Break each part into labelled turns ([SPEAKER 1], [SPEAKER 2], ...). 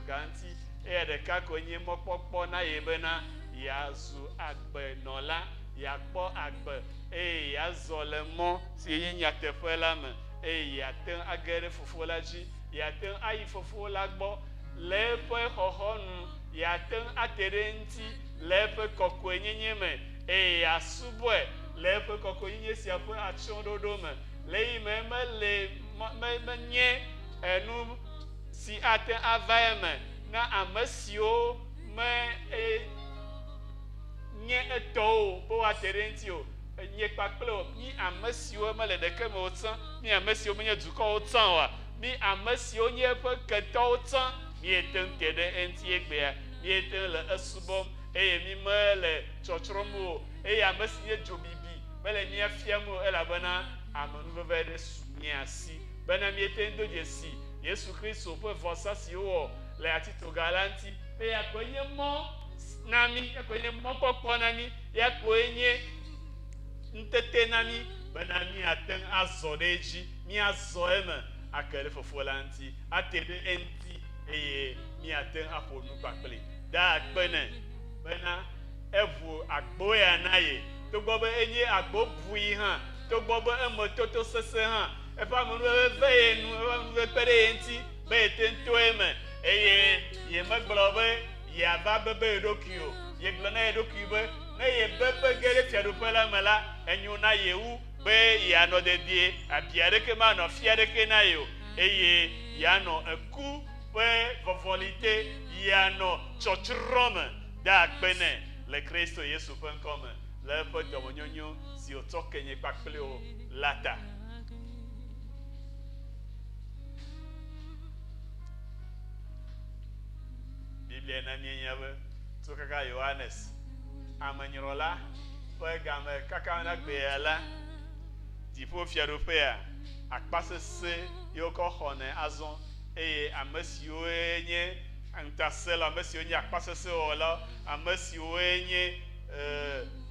[SPEAKER 1] atitoga ŋuti. Eya ɖeka koe nye mɔkpɔkpɔ na ye bena yeazu agbenɔla, yeakpɔ agbe eye yeazɔ le mɔ si nye nyateƒe la me eye yeate ŋu age ɖe Fofo la dzi, yeate ŋu ayi Fofo la gbɔ le eƒe xɔxɔnu, yeate ŋu ate ɖe eŋuti le eƒe kɔkɔenyenye me eye yeasubɔe le eƒe kɔkɔenyenye sia ƒe atsyɔ̃ɖoɖo me. Le eyime mele me menye enu si ate ŋu ava eme na ame siwo me e nye etɔwo o be woate ɖe eŋuti o. Nye kpakple wò, mí ame siwo mele ɖeke me o tsã, mí ame siwo menye dukɔwo tsã oa, mí ame siwo nye eƒe ketɔwo tsã, míete ŋu te ɖe eŋuti egbea, míete ŋu le esubɔm eye mí mele tsɔtsrɔ̃m o. Eye ame si nye dzobibi mele mía fiam o elabena amenuveve aɖe su mía si bena míete ŋu do dzesi Yesu Kristo ƒe vɔsa si wowɔ le atitoga la ŋuti. Eya koe nye mɔ na mí, eya koe nye mɔkpɔkpɔ na mí, eya koe nye ŋutete na mí bena míate ŋu azɔ ɖe edzi, míazɔ eme ake ɖe Fofo la ŋuti, ate ɖe eŋuti eye míate ŋu aƒo nu kpakplii. Da akpe nɛ bena eʋu agbo ya na ye, togbɔ be enye agbo bui hã, togbɔ be eme toto sesẽ hã, eƒe amenuveve ve ye nu, eƒe amenuveve kpe ɖe ye ŋuti be yete ŋu to eme eye yemegblɔ be yeava bebe ye ɖokui o. Yegblɔ na ye ɖokui be ne yebebe ge ɖe fiaɖuƒe la me la, enyo na ye wu be yeanɔ dedie, abi aɖeke manɔ afi aɖeke na ye o eye yeanɔ eku ƒe vɔvɔli te, yeanɔ tsɔtsrɔ̃ me. Da akpe nɛ le Kristo Yesu ƒe ŋkɔ me le eƒe dɔmenyonyo si wòtsɔ ke nye kpakple wò la ta. Biblia na míenya be tso kaka Yohanes amenyrɔla ƒe game kaka na gbea la, dziƒofiaɖuƒea akpa sesẽ ye wokɔ xɔnɛ azɔ eye ame siwoe nye ŋutasẽla, ame siwo nye akpasesẽwɔlawo, ame siwoe nye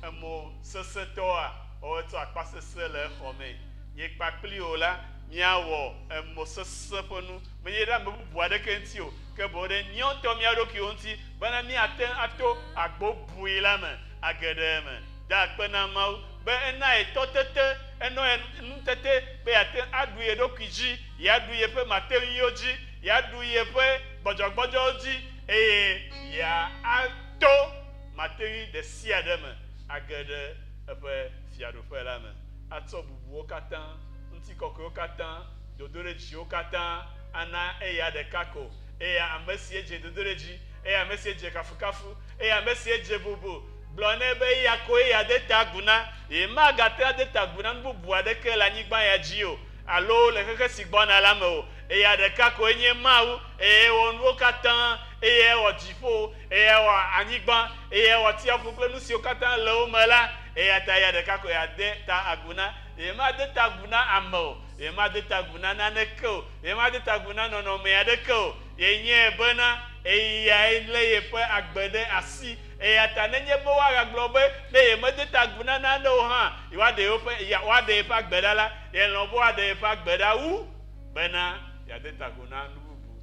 [SPEAKER 1] emo sesẽtɔa, wotsɔ akpasesẽ le exɔmee. Nye kpakpli wò la, míawɔ emo sesẽ ƒe nu, menye ɖe ame bubu aɖeke ŋuti o, ke boŋ ɖe míawo ŋutɔ mía ɖokuiwo ŋuti, bena míate ŋu ato agbo bui la me age ɖe eme. Da akpe na Mawu be ena ye tɔtete, enɔ ye nutete be yeate ŋu aɖu ye ɖokui dzi, yeaɖu yeƒe mateŋuiwo dzi, yeaɖu yeƒe gbɔdzɔgbɔdzɔwo dzi eye yeato mateŋui ɖe sia ɖe me age ɖe eƒe fiaɖuƒe la me, atsɔ bubuwo katã, ŋutikɔkɔewo katã, dodoɖedziwo katã ana eya ɖeka ko, eya ame si dze dodoɖedzi, eya ame si dze kafukafu, eya ame si dze bubu. Gblɔ nɛ be eya koe yeade ta agu na, yemagate ŋu ade ta agu na nu bubu aɖeke le anyigba ya dzi o alo le xexe si gbɔna la me o. Eya ɖeka koe nye Mawu, eyae wɔ nuwo katã, eyae wɔ dziƒo, eyae wɔ anyigba, eyae wɔ tsiaƒu kple nu siwo katã le wo me la. Eya ta eya ɖeka koe ade ta agu na. Yemade ta agu na ame o, yemade ta agu na naneke o, yemade ta agu na nɔnɔme aɖeke o. Yenyae bena eyae lé yeƒe agbe ɖe asi. Eya ta nenye be woagagblɔ be ne yemede ta agu na nane o hã, yewoaɖe yewoƒe, woaɖe yeƒe agbe ɖa la, yelɔ̃ be woaɖe yeƒe agbe ɖa wu bena yeade ta agu na nu bubu.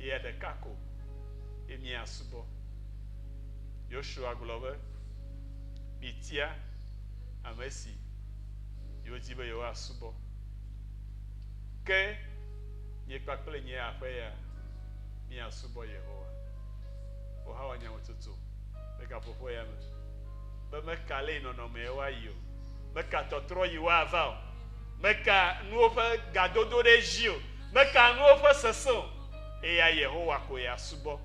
[SPEAKER 1] Eya ɖeka ko ye míasubɔ. Yosua gblɔ be, Mitia ame si yewodi be yewoasubɔ. Ke nye kpakple nye aƒe ya míasubɔ Yehowa. Wò hã wɔ nyametsotso le gaƒoƒo ya me be meka le yi nɔnɔmee woayi o, meka tɔtrɔ yi woava o, meka nuwo ƒe gadodo ɖe edzi o, meka nuwo ƒe sesẽ o, eya Yehowa ko yeasubɔ.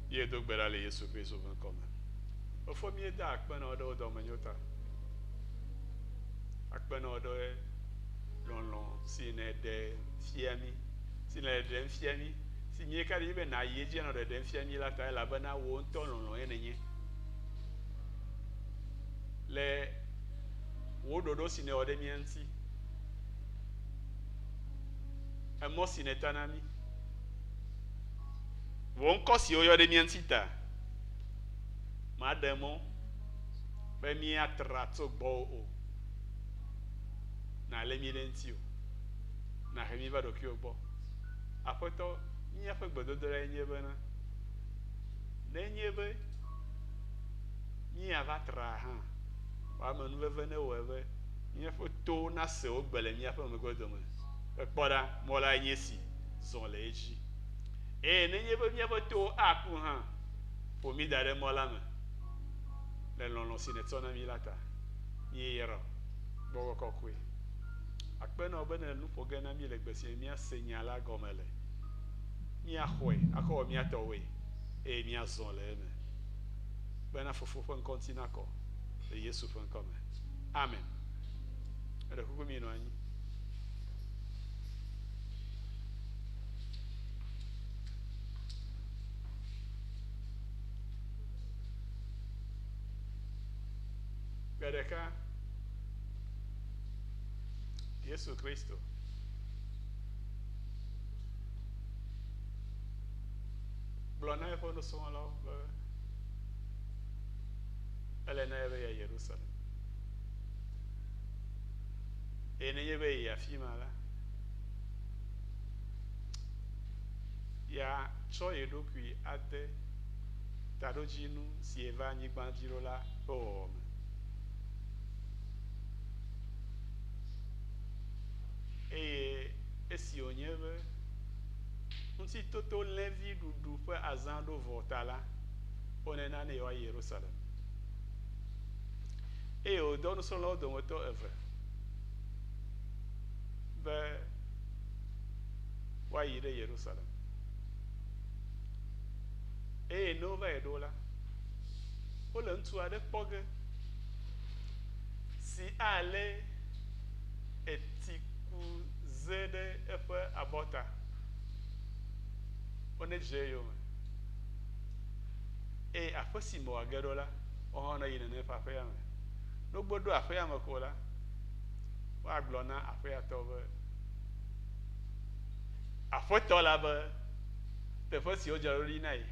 [SPEAKER 1] Ye do gbe ɖa le Yesu Kristo ƒe ŋkɔ me. Efo míeda akpe na wo ɖe wo dɔmenyo ta. Akpe na wo ɖe lɔlɔ̃ si nèɖe fia mí, si nèle ɖeɖem fia mí, si míeka ɖe edzi be nàyi edzi anɔ ɖeɖem fia mí la ta elabena wò ŋutɔ lɔlɔ̃e nènye. Le wò ɖoɖo si nèwɔ ɖe mía ŋuti. Emɔ si nèta na mí. Wò ŋkɔ si woyɔ ɖe mía ŋuti ta, maɖe mɔ be míatra tso gbɔwò o. Nàlé mí ɖe ŋutiwò. Nàhe mí va ɖokuiwò gbɔ. Aƒetɔ, míaƒe gbedodoɖae nye bena, nenye be míava tra hã, wò amenuveve newɔe be míaƒe towo nase wò gbe le míaƒe megbedome. Be kpɔ ɖa, mɔ lae nye esi, zɔ le edzi. Eye nenye be míaƒe towo aku hã, ƒo mí da ɖe mɔ la me le lɔlɔ̃ si nètsɔ na mí la ta. Míeyra wò, Gbɔgbɔ Kɔkɔe. Akpe na wò be nèle nu ƒo ge na mí le gbe si me míase nya la gɔme le, míaxɔe akɔ wɔ mía tɔwoe, eye míazɔ le eme. Bena Fofo ƒe ŋkɔ ŋuti nakɔ le Yesu ƒe ŋkɔ me. Amen. Eɖe kuku minɔ anyi. Gbe ɖeka, Yesu Kristo gblɔ na eƒe nusrɔ̃lawo be ele na ye be yeayi Yerusalem. Eye nenye be yeyi afi ma la, yeatsɔ ye ɖokui ade taɖodzinu si yeva anyigba dzi ɖo la ƒe wɔwɔ me. Eye esi wònye be Ŋutitoto lẽvi ɖuɖu ƒe azã ɖo vɔ ta la, wonena ne yewoayi Yerusalem. Eye wòdɔ nusrɔ̃lawo dometɔ eve be woayi ɖe Yerusalem. Eye ne wova yi ɖo la, wole ŋutsu aɖe kpɔ ge si alé etikuze ɖe eƒe abɔta. Wonedze eyome. Eye aƒe si me wòage ɖo la, woawo hã neyi nenem ƒe aƒea me. Ne wogbe ɖo aƒea me ko la, woagblɔ na aƒea tɔ be, Aƒetɔ la be teƒe si wodzra ɖo ɖi na ye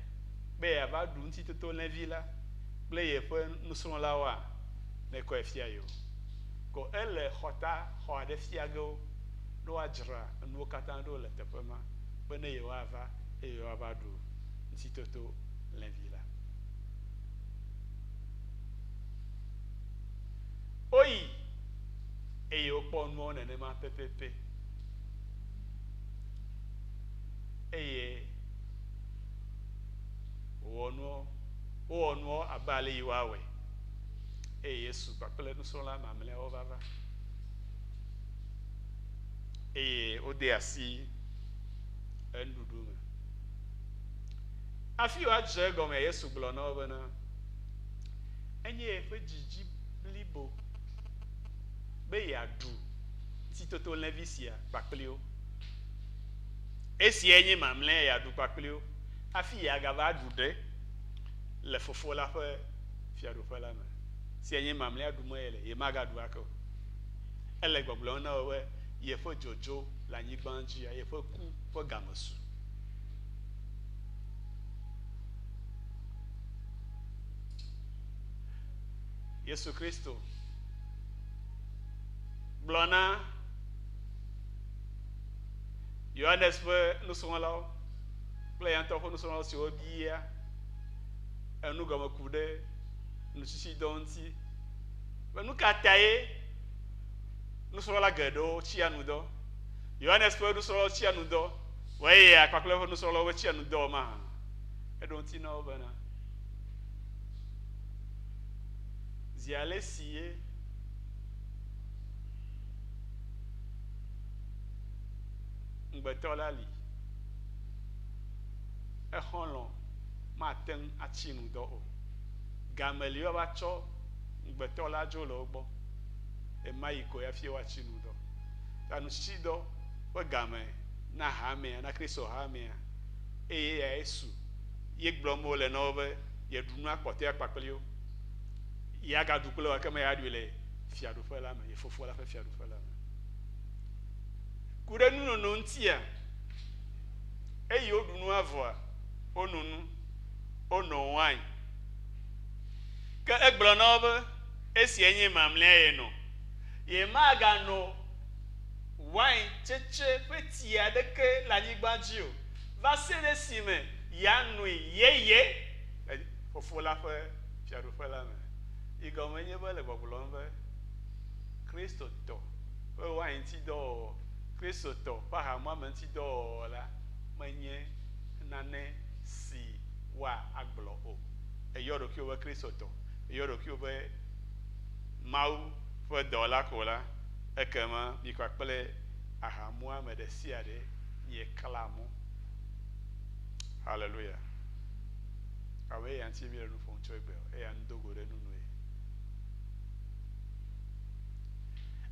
[SPEAKER 1] be yeava ɖu Ŋutitotolẽvi la kple yeƒe nusrɔ̃lawoa, nekɔe fia yewo. Ko ele xɔta xɔ aɖe fia ge wo ne woadzra enuwo katã ɖo le teƒe ma be ne yewoava eye yewoava ɖu Ŋutitotolẽvi la. Woyi eye wokpɔ nuawo nenema pɛpɛpɛ. Eye wowɔ nuawo, wowɔ nuawo abe ale yi woawɔe. Eye Yesu kpakple nusrɔ̃la mamlɛawo va va. Eye wode asi enuɖuɖu me. Hafi woadze egɔme Yesu gblɔ na wo bena, Enye yeƒe didi blibo be yeaɖu Ŋutitotolẽvi sia kpakpli wo. Esiae nye mamlɛa yeaɖu kpakpli wo hafi yeagava ɖu ɖe le Fofo la ƒe Fiaɖuƒe la me. Siae nye mamlɛa ɖum yele, yemagaɖu ake o. Ele gbɔgblɔm na wo be yeƒe dzodzo le anyigba dzia, yeƒe ku ƒe game su. Yesu Kristo gblɔ na Yohanes ƒe nusrɔ̃lawo kple eya ŋutɔ ƒe nusrɔ̃lawo siwo bia enu gɔme ku ɖe nutsitsidɔ ŋuti be nu ka tae nusrɔ̃la geɖewo tsia nu dɔ. Yohanes ƒe nusrɔ̃lawo tsia nu dɔ, vɔ eya kpakple eƒe nusrɔ̃lawo metsia nu dɔ o mahã. Eɖo ŋuti na wo bena, Zi ale si ye ŋugbetɔ la li, exɔlɔ̃ mate ŋu atsi nu dɔ o. Game li woava tsɔ ŋugbetɔ la dzo le wo gbɔ. Ɣemaɣi koe hafi woatsi nu dɔ. Ta nutsitsidɔ ƒe game na hamea, na Kristo hamea, eye eyae su ye gblɔm wole na wo be yeɖu nua kpɔtɔea kpakpli wo. Yeagaɖu kple wo ekema yeaɖui le fiaɖuƒe la me, ye Fofo la ƒe fiaɖuƒe la me. Ku ɖe nunono ŋutia, Eyi woɖu nua vɔa, wono nu, wono wain. Ke egblɔ na wo be, Esiae nye mamlɛa yenɔ. Yemagano wain tsetse ƒe tsi aɖeke le anyigba dzi o, va se ɖe esime yeanoe yeye le Fofo la ƒe fiaɖuƒe la me. Yi gɔme nye be le gbɔgblɔm be Kristotɔ ƒe wain ŋuti dɔwɔwɔ, Kristotɔ ƒe ahamuame ŋuti dɔwɔwɔ la menye nane si woagblɔ o. Èyɔ ɖokuiwò be Kristotɔ, èyɔ ɖokuiwò be Mawu ƒe dɔwɔla ko la, ekema mi kpakple ahamuame ɖe sia ɖe miekla mɔ. Haleluya. Abe eya ŋuti míele nu ƒom tso egbea o, eya nu do go ɖe nu nue.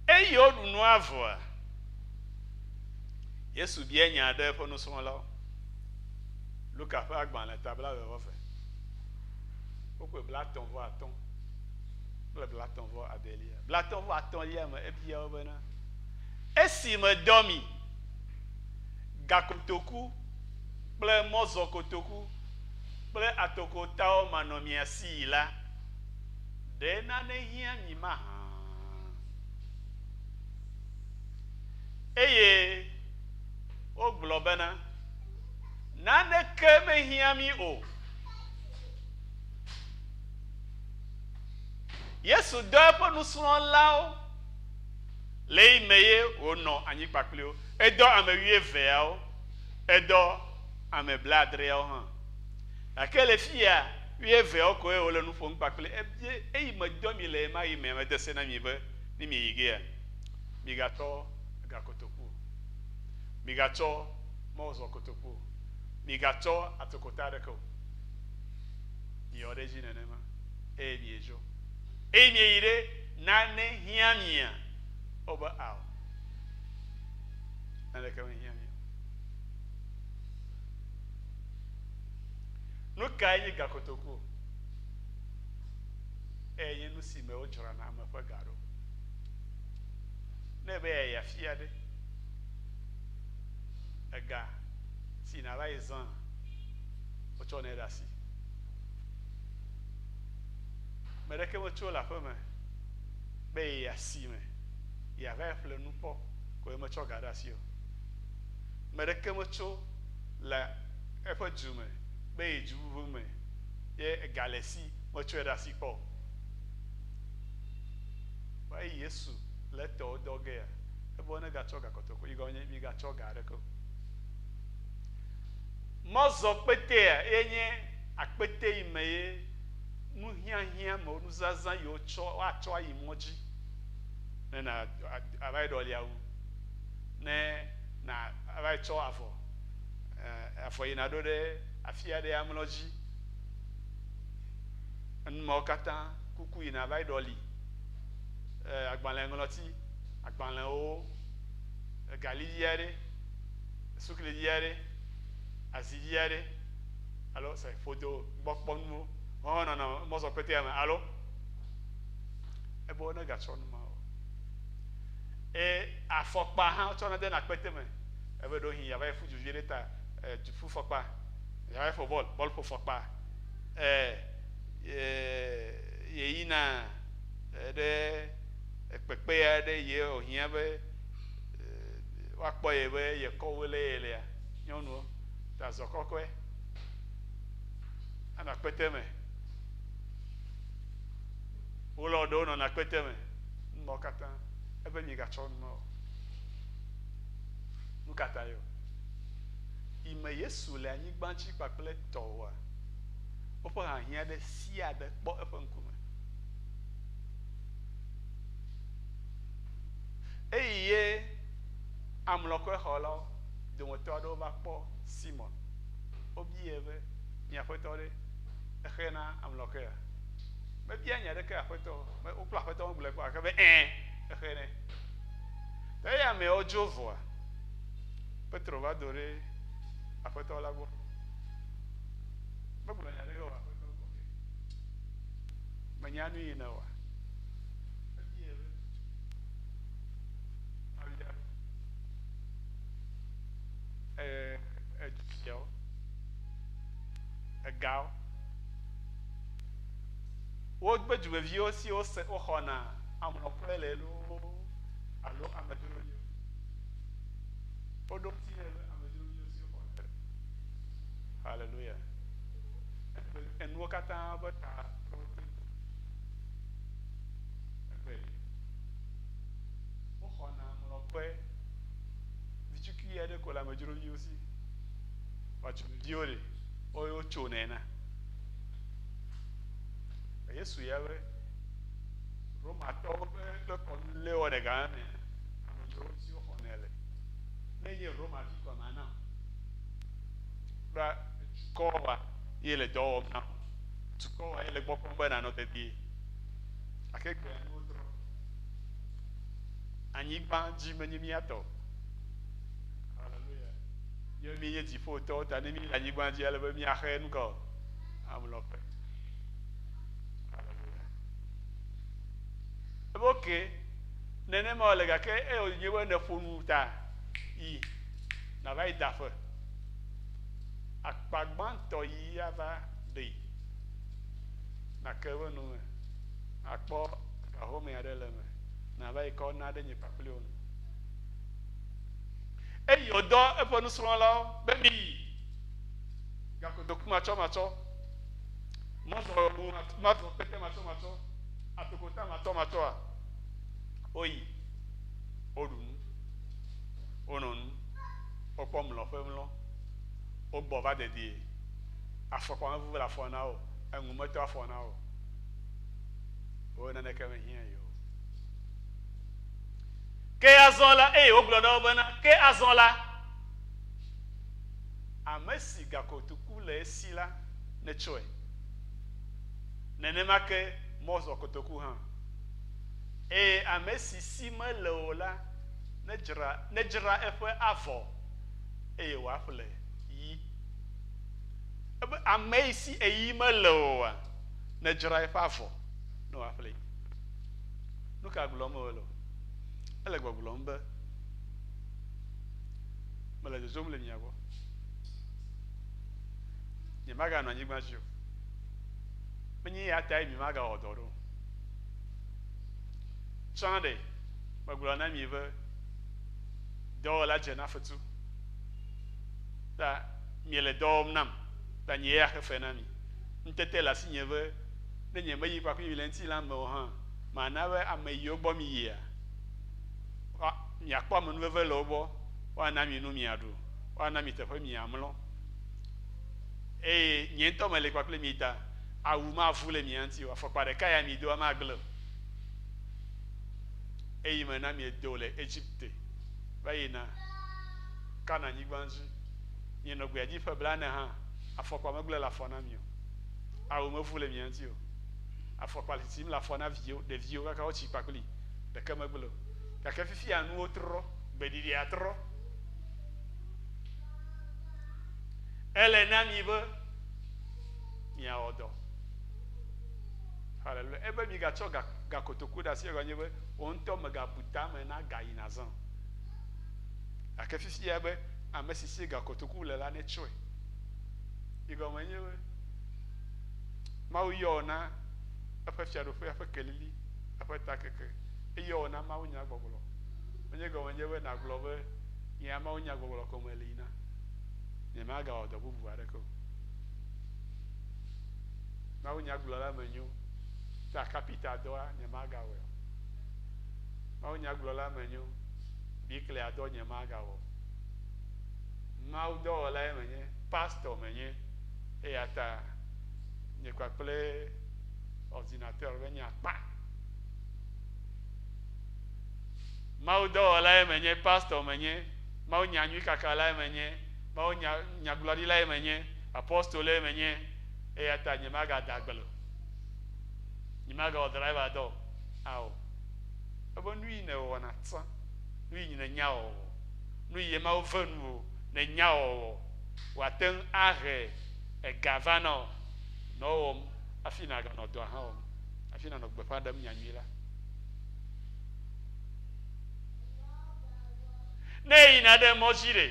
[SPEAKER 1] Eyi woɖu nua vɔa, Yesu bia nya ɖe eƒe nusrɔ̃lawo. Luka ƒe agbalẽ ta 22, kpukpui 35 kple 36. 33lia me ebia wo bena, Esi medɔ mi gakotoku kple mɔzɔkotoku kple atokotawo manɔ mia sii la, ɖe nane hiã mi mahã? Eye wogblɔ bena, Naneke mehiã mí o. Yesu dɔ eƒe nusrɔ̃lawo le eyi me ye wònɔ anyi kpakpli wo. Edɔ ame wuieveawo, edɔ ame blaadreawo hã. Gake le fiya, wuieveawo koe wòle nu ƒom kpakpli. Ebie, eyi medɔ mi le ɣemaɣi mea, mede se na mi be ne mieyi gea, migatsɔ gakotoku o, migatsɔ mɔzɔ kotoku o, migatsɔ atokota aɖeke o. Miwɔ ɖe edzi nenema eye miedzo. Eye mieyi ɖe nane hiã mia? Wobe ao. Naneke mehiã mi o. Nu kae nye gakotoku o? Eyae nye nu si me wodzrana ame ƒe ga ɖo. Ne ebe yeayi afi aɖe, ega si nàva yi zã, wotsɔnɛ ɖe asi. Ame ɖeke metso le aƒe me be yeyi asi me yeava ƒle nu kpɔ ko ye metsɔ ga ɖe asi o. Ame ɖeke metso le eƒe du me be yeyi du bubu me ye ega le esi metsɔe ɖe asi kpɔ o. Vɔ eyi Yesu le etɔwo dɔ gea, ebe wonegatsɔ gakɔtɔku, yi gɔme nye migatsɔ ga aɖeke o. Mɔzɔ kpetea ye nye akpete yi me ye nuhiahiã mewo, nuzazã yi wotsɔ woatsɔ ayi mɔ dzi ne na ava yi ɖɔli awu, ne na ava yi tsɔ avɔ, avɔ yi naɖo ɖe afi aɖe amlɔ dzi. Enu mawo katã, kuku yi nava yi ɖɔli, agbalẽŋlɔti, agbalẽwo, gali vi aɖe, sukli vi aɖe, azi vi aɖe, alo se ƒodo gbɔkpɔnuwo hã nɔnɔ mɔzɔkpetea me alo ebe wonegatsɔ nu ma o. Eye afɔkpa hã wotsɔna dena kpete me. Ebe ɖewohĩ yeava yi ƒu du vi ɖe ta, duƒufɔkpa, yeava yi ƒo bɔl, bɔlƒofɔkpa, yeyina ɖe kpekpe aɖe ye wòhiã be woakpɔ ye be yekɔ wu le ye lea, nyɔnuwo ta zɔ kɔkɔe anɔ akpete me. Wolɔ ɖewo nɔna akpete me. Nu mawo katã ebe migatsɔ nu mawo. Nu ka ta ye o? Ime Yesu le anyigba dzi kpakple tɔwoa, woƒe hiahiã ɖe sia ɖe kpɔ eƒe ŋkume. Eyi ye amlɔkɔexɔlawo dometɔ aɖewo va kpɔ Simon. Wobiae be, Mia aƒetɔ ɖe, exe na amlɔkɔea? Mebia nya ɖeke aƒetɔ o. Wokple aƒetɔ megblɔe kpɔ gake be ɛ̃, exe nɛ. Ta eyi ameawo dzo vɔa, Petro va do ɖe aƒetɔ la gbɔ. Megblɔ nya ɖeke o, aƒetɔ gbɔ ke. Menya nu yi nèwɔa? Ebiae be, Abia, e, edzi Egawo. Woƒe dumeviwo si wose woxɔna amlɔƒe le loo alo amedzroviwo. Woɖo ŋuti nɛ be amedzroviwo si woxɔna le. Hallelujah. Enuwo katã ƒe ta trɔ keŋkeŋ. Egbe li. Woxɔna amlɔƒe vitukui aɖe ko le amedzroviwo si. Vɔ dumeviwo ɖe, woawoe wotsonɛ na. Yesu ya be Romatɔwo ƒe ƒe kɔnu lé wɔ ɖe gama me amedzrowo si woxɔnɛ le. Ne nye Roma vi kɔ mana o. Kura dukɔ wa ye le dɔ wɔm na wò. Dukɔ wa ye le gbɔ kpɔm be nànɔ dedie. Gake gbea nuwo trɔ. Anyigba dzi menye mía tɔ o. Hallelujah. Míawo míenye dziƒotɔwo ta ne míele anyigba dzi ele be míaxe nu ka o? Amlɔƒe. Hallelujah. Ebe okay, nenema wòle gake eye wònye be nèƒo nu ta yi nàva yi da fe. Akpa gbãtɔ yi ava ɖee. Nàke eƒe nu me. Akpɔ gahome aɖe le eme. Nàva yi kɔ na ɖe nye kpakpli wò nu. Eye wòdɔ eƒe nusrɔ̃lawo be miyi gakotoku matsɔmatsɔ, mɔzɔwu mazɔ kpete matsɔmatsɔ, atokota matsɔmatsɔa, woyi, woɖu nu, wono nu, wokpɔ mlɔƒe mlɔ, wogbɔ va dedie, afɔkpa mevuvu le afɔ na wo o, eŋu metɔ afɔ na wo o, wo naneke mehiã yewo o. Ke azɔ la, eye wogblɔ na wo bena, Ke azɔ la, ame si gakotoku le esi la, netsɔe. Nenema ke mɔzɔkotoku hã. Eye ame si si mele o la, nedzra, nedzra eƒe avɔ, eye wòaƒle yi. Ebe ame yi si eyi mele oa, nedzra eƒe avɔ ne wòaƒle yi. Nu ka gblɔm wòle o? Ele gbɔgblɔm be, Mele dzodzom le mia gbɔ. Nyemaganɔ anyigba dzi o. Menye eya tae mimagawɔ dɔ ɖo o. Tsã ɖe, megblɔ na mi be, dɔwɔla dze na fetu. Ta miele dɔ wɔm nam, ta nye ya xe fe na mi. Ŋutete le asinye be ne nyemeyi kpakple mi le ŋutilã me o hã, mana be ame yiwo gbɔ miyia, miakpɔ amenuveve le wo gbɔ, woana mi nu miaɖu, woana mi teƒe miamlɔ. Eye nye ŋutɔ mele kpakple mi ta, awu mavu le mia ŋuti o, afɔkpa ɖeka ya midoa magblẽ o. Eyi mena miedo le Egipte va yina Kanaan-nyigba dzi. Mienɔ gbea dzi ƒe blane hã, afɔkpa megblẽ le afɔ na mi o. Awu mevu le mia ŋuti o. Afɔkpa le tsitsim le afɔ na viwo, ɖeviwo kaka wotsi kpakpli, ɖeke megblẽ o. Gake fifia nuwo trɔ, gbeɖiɖia trɔ. Ele na mi be miawɔ dɔ. Haleluya. Ebe migatsɔ ga, gakotoku ɖe asi egɔme nye be wò ŋutɔ mègabu tame na ga yi nàzã o. Gake fifia be ame si si gakotoku le la netsɔe. Yi gɔme nye be Mawu yɔ wò na eƒe fiaɖuƒea ƒe kelili, eƒe takeke. Eyɔ wò na mawunyagbɔgblɔ. Menye gɔme nye be nàgblɔ be nyea mawunyagbɔgblɔ ko meli na. Nyemagawɔ dɔ bubu aɖeke o. Mawunyagblɔla menyo, ta kapita dɔa nyemagawɔe o. Mawunyagblɔla menyo, biklia dɔ nyemagawɔ o. Mawu dɔwɔlae menye, pastor menye, eya ta nye kpakple ordinateur be nye akpa. Mawu dɔwɔlae menye, pastor menye, Mawu nya nyui kakalae menye, Mawu nya nyagblɔɖilae menye, apostoloe menye, eya ta nyemagada agble o. Nyemagawɔ driver dɔ o. Ao. Ebe nu yi nèwɔna tsã, nu yi nènya wɔwɔ, nu yi Mawu ve nuwò nènya wɔwɔ, wòate ŋu ahe ega va na wò nɔ ewɔm hafi nàganɔ dɔa hã wɔm, hafi nànɔ gbeƒã ɖem nyanyui la. Ne eyina ɖe mɔ dzi ɖe,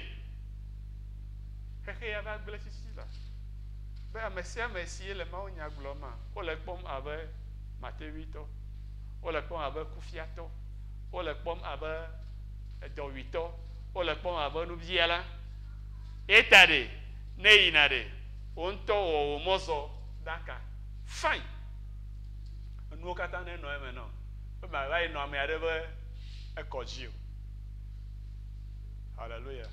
[SPEAKER 1] xexe ya va gblẽ sisi la. Be ame sia ame si le mawunya gblɔm ma, wole kpɔm abe matewuitɔ, wole kpɔm abe kufiatɔ, wole kpɔm abe edɔwuitɔ, wole kpɔm abe nubiala. Eta ɖe, ne yina ɖe, wò ŋutɔ wɔ wò mɔzɔ ɖaka. Fine. Enuwo katã nenɔ eme nɔ. Be mava yi nɔ ame aɖe be ekɔ dzi o. Hallelujah.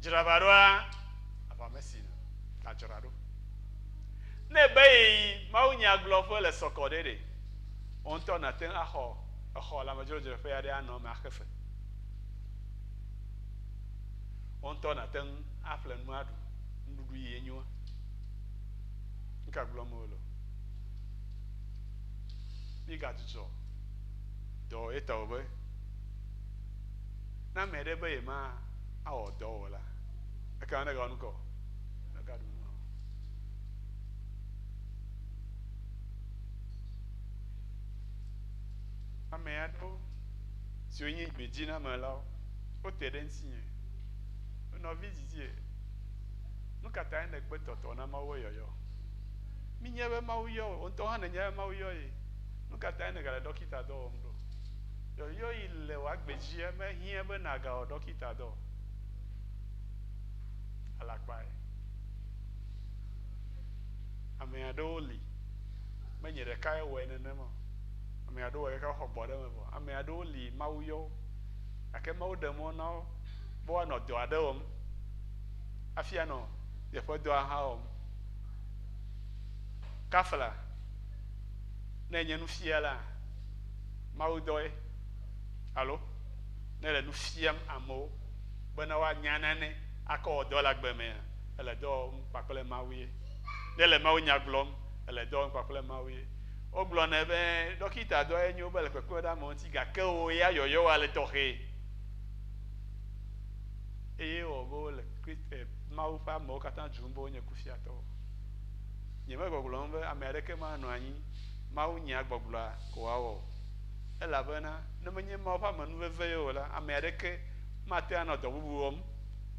[SPEAKER 1] Dzra va ɖoa, aʋa mesi nɔ. Nadzra ɖo. Ne ebe yeyi mawunyagblɔƒe le sɔkɔ ɖe ɖe, wò ŋutɔ nàte ŋu axɔ exɔ le amedzrodzeƒe aɖe anɔ eme axe fe. Wò ŋutɔ nàte ŋu aƒle nu aɖu, nuɖuɖu yi enyoa. Nu ka gblɔm wole o? Mígadzudzɔ dɔ eta o be, ne ame aɖe be yema awɔ dɔ o la, ekema negawɔ nu ka o? Negaɖu nu o. Ame aɖewo siwo nye nyuidinamelawo, wote ɖe ŋutinye. Nɔvi didie, nu ka tae nègbe tɔtɔ na Mawu ƒe yɔyɔ? Mínya be Mawu yɔ wò, wò ŋutɔ hã nènya be Mawu yɔ ye. Nu ka tae nègale ɖɔkitadɔ wɔm ɖo? Yɔyɔ yi le wò agbe dzia, mehiã be nàgawɔ ɖɔkitadɔ o. Alakpae. Ame aɖewo li, menye ɖekae wɔe nenema o. Ame aɖewo wɔe gake woxɔ gbɔ ɖe eme vɔ. Ame aɖewo li Mawu yɔ wo gake Mawu ɖe mɔ na wo be woanɔ dɔ aɖe wɔm hafi anɔ yeƒe dɔa hã wɔm. Kafla, ne enye nufiala, Mawu dɔe alo ne ele nu fiam amewo bena woanya nane akɔ wɔ dɔ le agbe mea, ele dɔ wɔm kpakple Mawu ye. Ne ele Mawu nya gblɔm, ele dɔ wɔm kpakple Mawu ye. Wogblɔnɛ be ɖɔkita dɔ ye nyo be le kpekpem ɖe amewo ŋuti gake wò ya yɔyɔwòa le tɔxɛ. Eye wɔ be wole Christ, eh, Mawu ƒe amewo katã dzum be wonye kufiatɔwo. Nyemegbɔgblɔm be ame aɖeke manɔ anyi Mawu nya gbɔgblɔa ko wòawɔ o. Elabena ne menye Mawu ƒe amenuveve ye o la, ame aɖeke mate anɔ dɔ bubu wɔm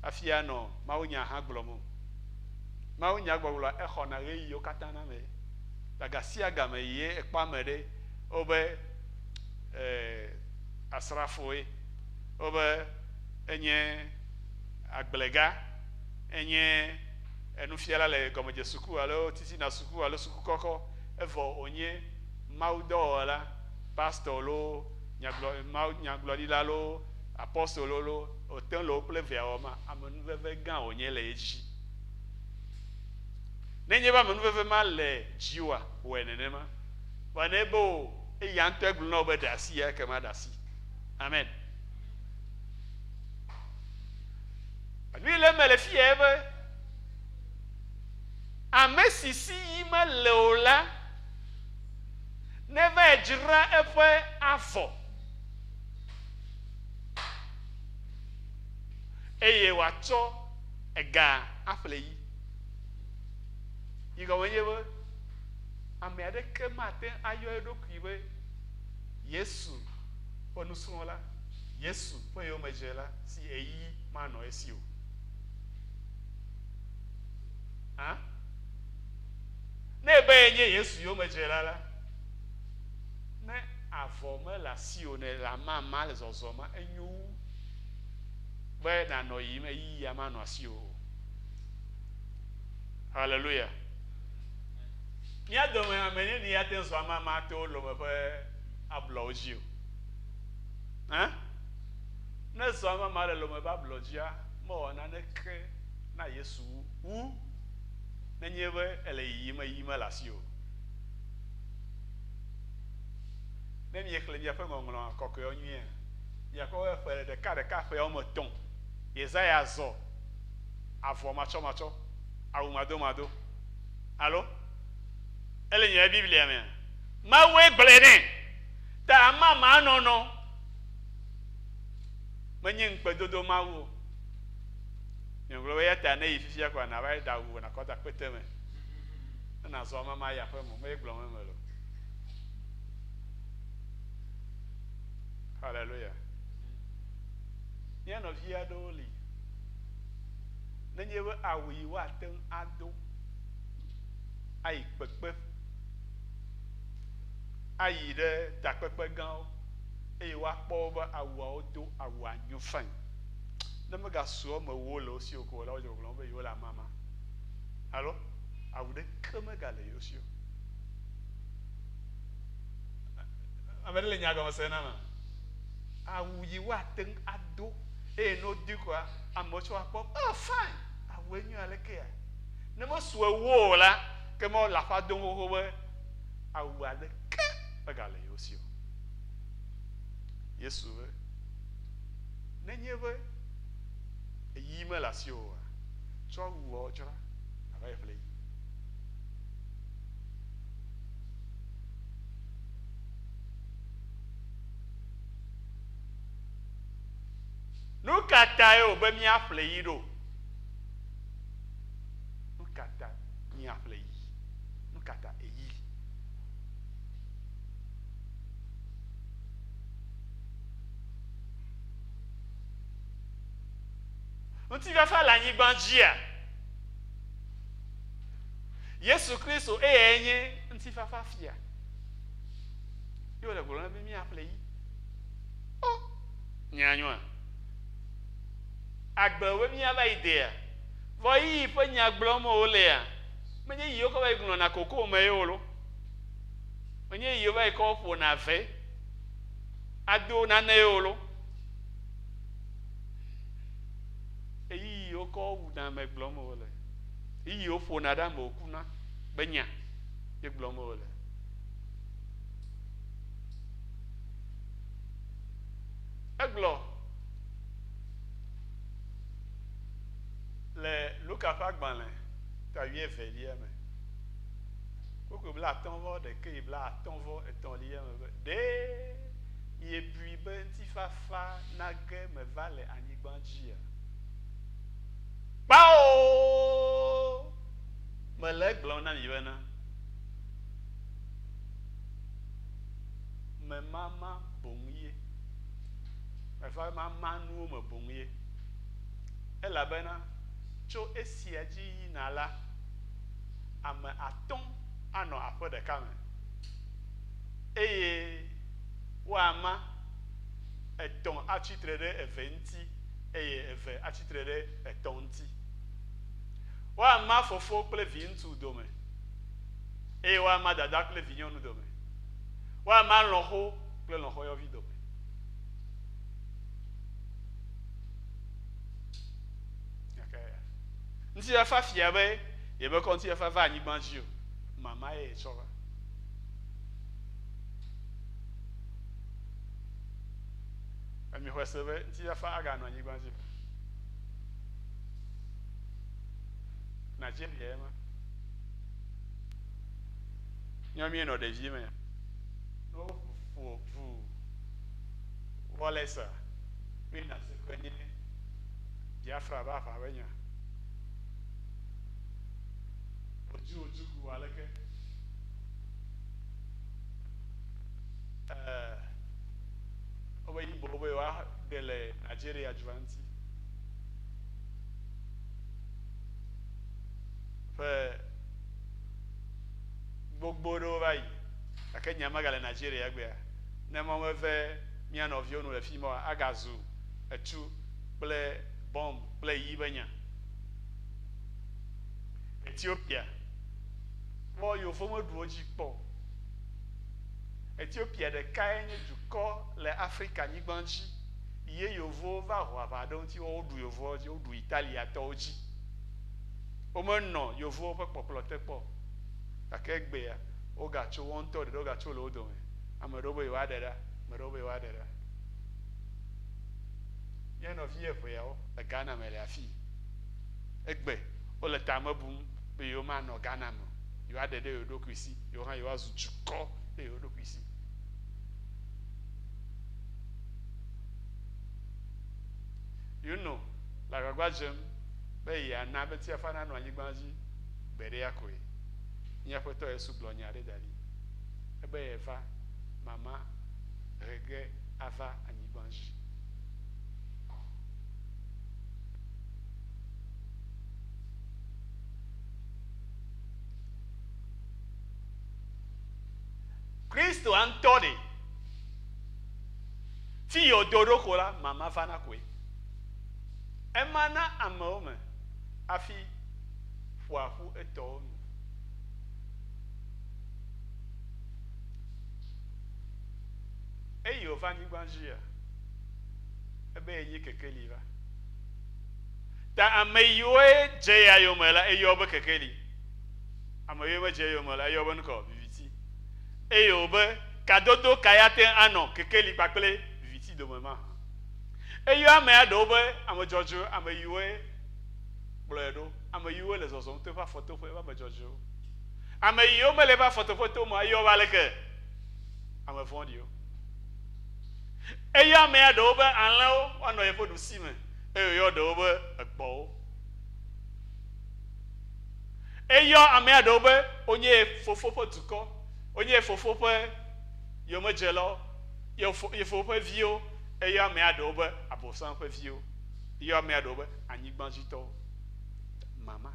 [SPEAKER 1] hafi anɔ mawunya hã gblɔm o. Mawunya gbɔgblɔa exɔna ɣeyiɣiwo katã na ame. Le ga sia game ye ekpɔ ame ɖe wobe eh, asrafoe, wobe enye agblega, enye enufiala le gɔmedzesuku alo titinasuku alo suku kɔkɔ, evɔ wònye Mawu dɔwɔla, pastor loo, nyagblɔ, Mawu nyagblɔɖila loo, apostolo loo, wòte ŋu le wo kple evea wɔma, amenuveve gã wònye le edzi. Nenye be amenuveve ma le dziwòa, wɔe nenema. Vɔ ne ebe o, eya ŋutɔe gblɔ na wò be ɖe asi ya, ekema ɖe asi. Amen. Nui le eme le fi ya be ame si si yi mele o la neva dzra eƒe avɔ eye wòatsɔ ega aƒle yi. Yi gɔme nye be ame aɖeke mate ŋu ayɔ eɖokui be Yesu ƒe nusrɔ̃la, Yesu ƒe yomedzela si ɣeyiɣi manɔ esi o. Hã? Ne ebe yenye Yesu yomedzela la, ne avɔ mele asiwò ne le amama le zɔzɔm ma, enyo wu be nànɔ yiyim ɣeyiɣia manɔ asiwò o. Hallelujah. Mía dome ame neni ate ŋu zɔ amama to Lome ƒe ablɔwo dzi o? Hã? Ne zɔ amama le Lome ƒe ablɔ dzia, mewɔ naneke na Yesu wu, wu nenye be ele yiyim ɣeyiɣi mele asiwò o. Ne miexlẽ miaƒe ŋɔŋlɔ kɔkɔewo nyuiea, miakpɔ be ƒe ɖekaɖeka ƒe woame etɔ̃ Yesaya zɔ avɔ matsɔmatsɔ, awu madomado. Alo? Ele nye Biblia mea? Mawue gblɔe nɛ. Ta amamanɔnɔ menye ŋukpedodo Mawu o. Nye gblɔ be eya ta ne yi fifia koa nava yi ɖe awu nakɔ da kpete me. Ne nazɔ amama yi aƒe me, meye gblɔm eme lo. Hallelujah. Mía nɔvi aɖewo li. Nenye be awu yi woate ŋu ado. ayi kpekpe, ayi ɖe takpekpe gãwo eye woakpɔ wo be awuawo do awua nyo fain. Ne megasu eme wo le wo si o ko la, wodze gbɔgblɔm be yewole amama. Alo awu ɖeke megale yewo si o. Ame ɖe le nya gɔme se na ma? Awu yi woate ŋu ado eye ne wodui koa, amewo tsɔ akpɔ, oh fine, awue nyo alekea? Ne mesu ewo o la, ke ma wole aƒea dom xoxo be awu aɖeke megale yewo si o. Yesu be, nenye be yi mele asiwò oa, tsɔ awuawo dzra nàva yi ƒle yi. Nu ka tae wòbe míaƒle yi ɖo? Nu ka ta míaƒle yi? Nu ka ta eyi? Ŋutifafa le anyigba dzia? Yesu Kristo eyae nye ŋutifafa fia. Ye wòle gblɔm be míaƒle yi. O, nya nyoa? Agbe be míava yi dea? Vɔ yi ƒe nya gblɔm wolea, menye yi wokɔ va yi ŋlɔna koko me ye o lo. Menye yi wova yi kɔ ƒona ve ado nane ye o lo. Eyi wokɔ wuna ame gblɔm wole. Eyi woƒona ɖe ame wòkuna be nya ye gblɔm wole. Egblɔ le Luka ƒe agbalẽ ta wuievelia me, kpukpui blaatɔ̃ vɔ ɖeke yi blaatɔ̃ vɔ etɔ̃lia me be, Ɖe miebui be ŋutifafa na ge meva le anyigba dzia? Kpao! Mele egblɔm na mi bena, memama boŋ ye. Meva mama nuwo me boŋ ye. Elabena tso esia dzi yina la, ame atɔ̃ anɔ aƒe ɖeka me, eye woama etɔ̃ atsi tre ɖe eve ŋuti, eye eve atsi tre ɖe etɔ̃ ŋuti. Woama fofo kple viŋutsu dome, eye woama dada kple vinyɔnu dome. Woama lɔ̃xo kple lɔ̃xoyɔvi dome. Ŋutifafa fia be yemekɔ ŋutifafa va anyigba dzi o. Mama ye yetsɔ va. Emi xɔe se be ŋutifafa aganɔ anyigba dzi. Nigeria ye ma. Míawo míenɔ ɖevi me. Ne woƒo ʋu Wallace-a, míeyina se nye Biafra ƒe aʋa ƒe nya. Wòdzi wòdzugu aleke? Ɛɛ, wobe Igbo wobe yewoaɖe le Nigeria dua ŋuti. Ƒe gbogbo ɖewo va yi gake nya megale Nigeria egbea. Ne mɔ meve mía nɔviwo nu le fi ma oa, agazu etu kple bɔmb kple yi ƒe nya. Ethiopia kpɔ yevo meɖu wo dzi kpɔ o. Ethiopia ɖekae nye dukɔ le Afrika nyigba dzi ye yevowo va ho aʋa ɖe ŋuti woɖu yevowo dzi, woɖu Italiatɔwo dzi. Womenɔ yevowo ƒe kpɔkplɔ te kpɔ o. Gake egbea, wogatso woawo ŋutɔ ɖeɖe wogatso le wo dome. Ame ɖewo be yewoaɖe ɖa, ame ɖewo be yewoaɖe ɖa. Mía nɔvi eveawo le Ghana me le afii. Egbe wole tame bum be yewomanɔ Ghana me o. Yewoaɖe ɖe yewo ɖokui si. Yewo hã yewoazu dukɔ ɖe yewo ɖokui si. Yuno le agbagba dzem be yeana be ŋutifafa nanɔ anyigba dzi gbeɖea koe. Mía Aƒetɔ Yesu gblɔ nya aɖe da ɖi. Ebe yeva mama he ge ava anyigba dzi. Kristoa ŋutɔ ɖe. Fi yi wòdo ɖo ko la, mama vana koe. Emana amewo me hafi ƒoa ƒu etɔwo nu. Eyi wòva anyigba dzia, ebe yenye kekeli va. Ta ame yiwoe dze ya yome la, eyɔ be kekeli. Ame yiwo medze eyome la, eyɔ be nukɔ viviti. Eye wòbe kadodo kae ate ŋu anɔ kekeli kpakple viviti dome mahã? Eyɔ amea ɖewo be ame dzɔdzɔewo, ame yiwoe kplɔe ɖo, ame yiwoe le zɔzɔm to eƒe afɔtoƒe be ame dzɔdzɔewo. Ame yiwo mele eƒe afɔtoƒe tom oa, eyɔ wo aleke? Ame vɔ̃ɖiwo. Eyɔ amea ɖewo be alẽwo, woanɔ yeƒe ɖusime, eye wòyɔ ɖewo be egbɔ̃wo. Eyɔ amea ɖewo be wonye ye fofo ƒe dukɔ, wonye ye fofo ƒe yomedzelawo, ye fofo ƒe viwo. Eyɔ amea ɖewo be Abosam ƒe viwo. Eyɔ amea ɖewo be anyigbadzitɔwo. Mama.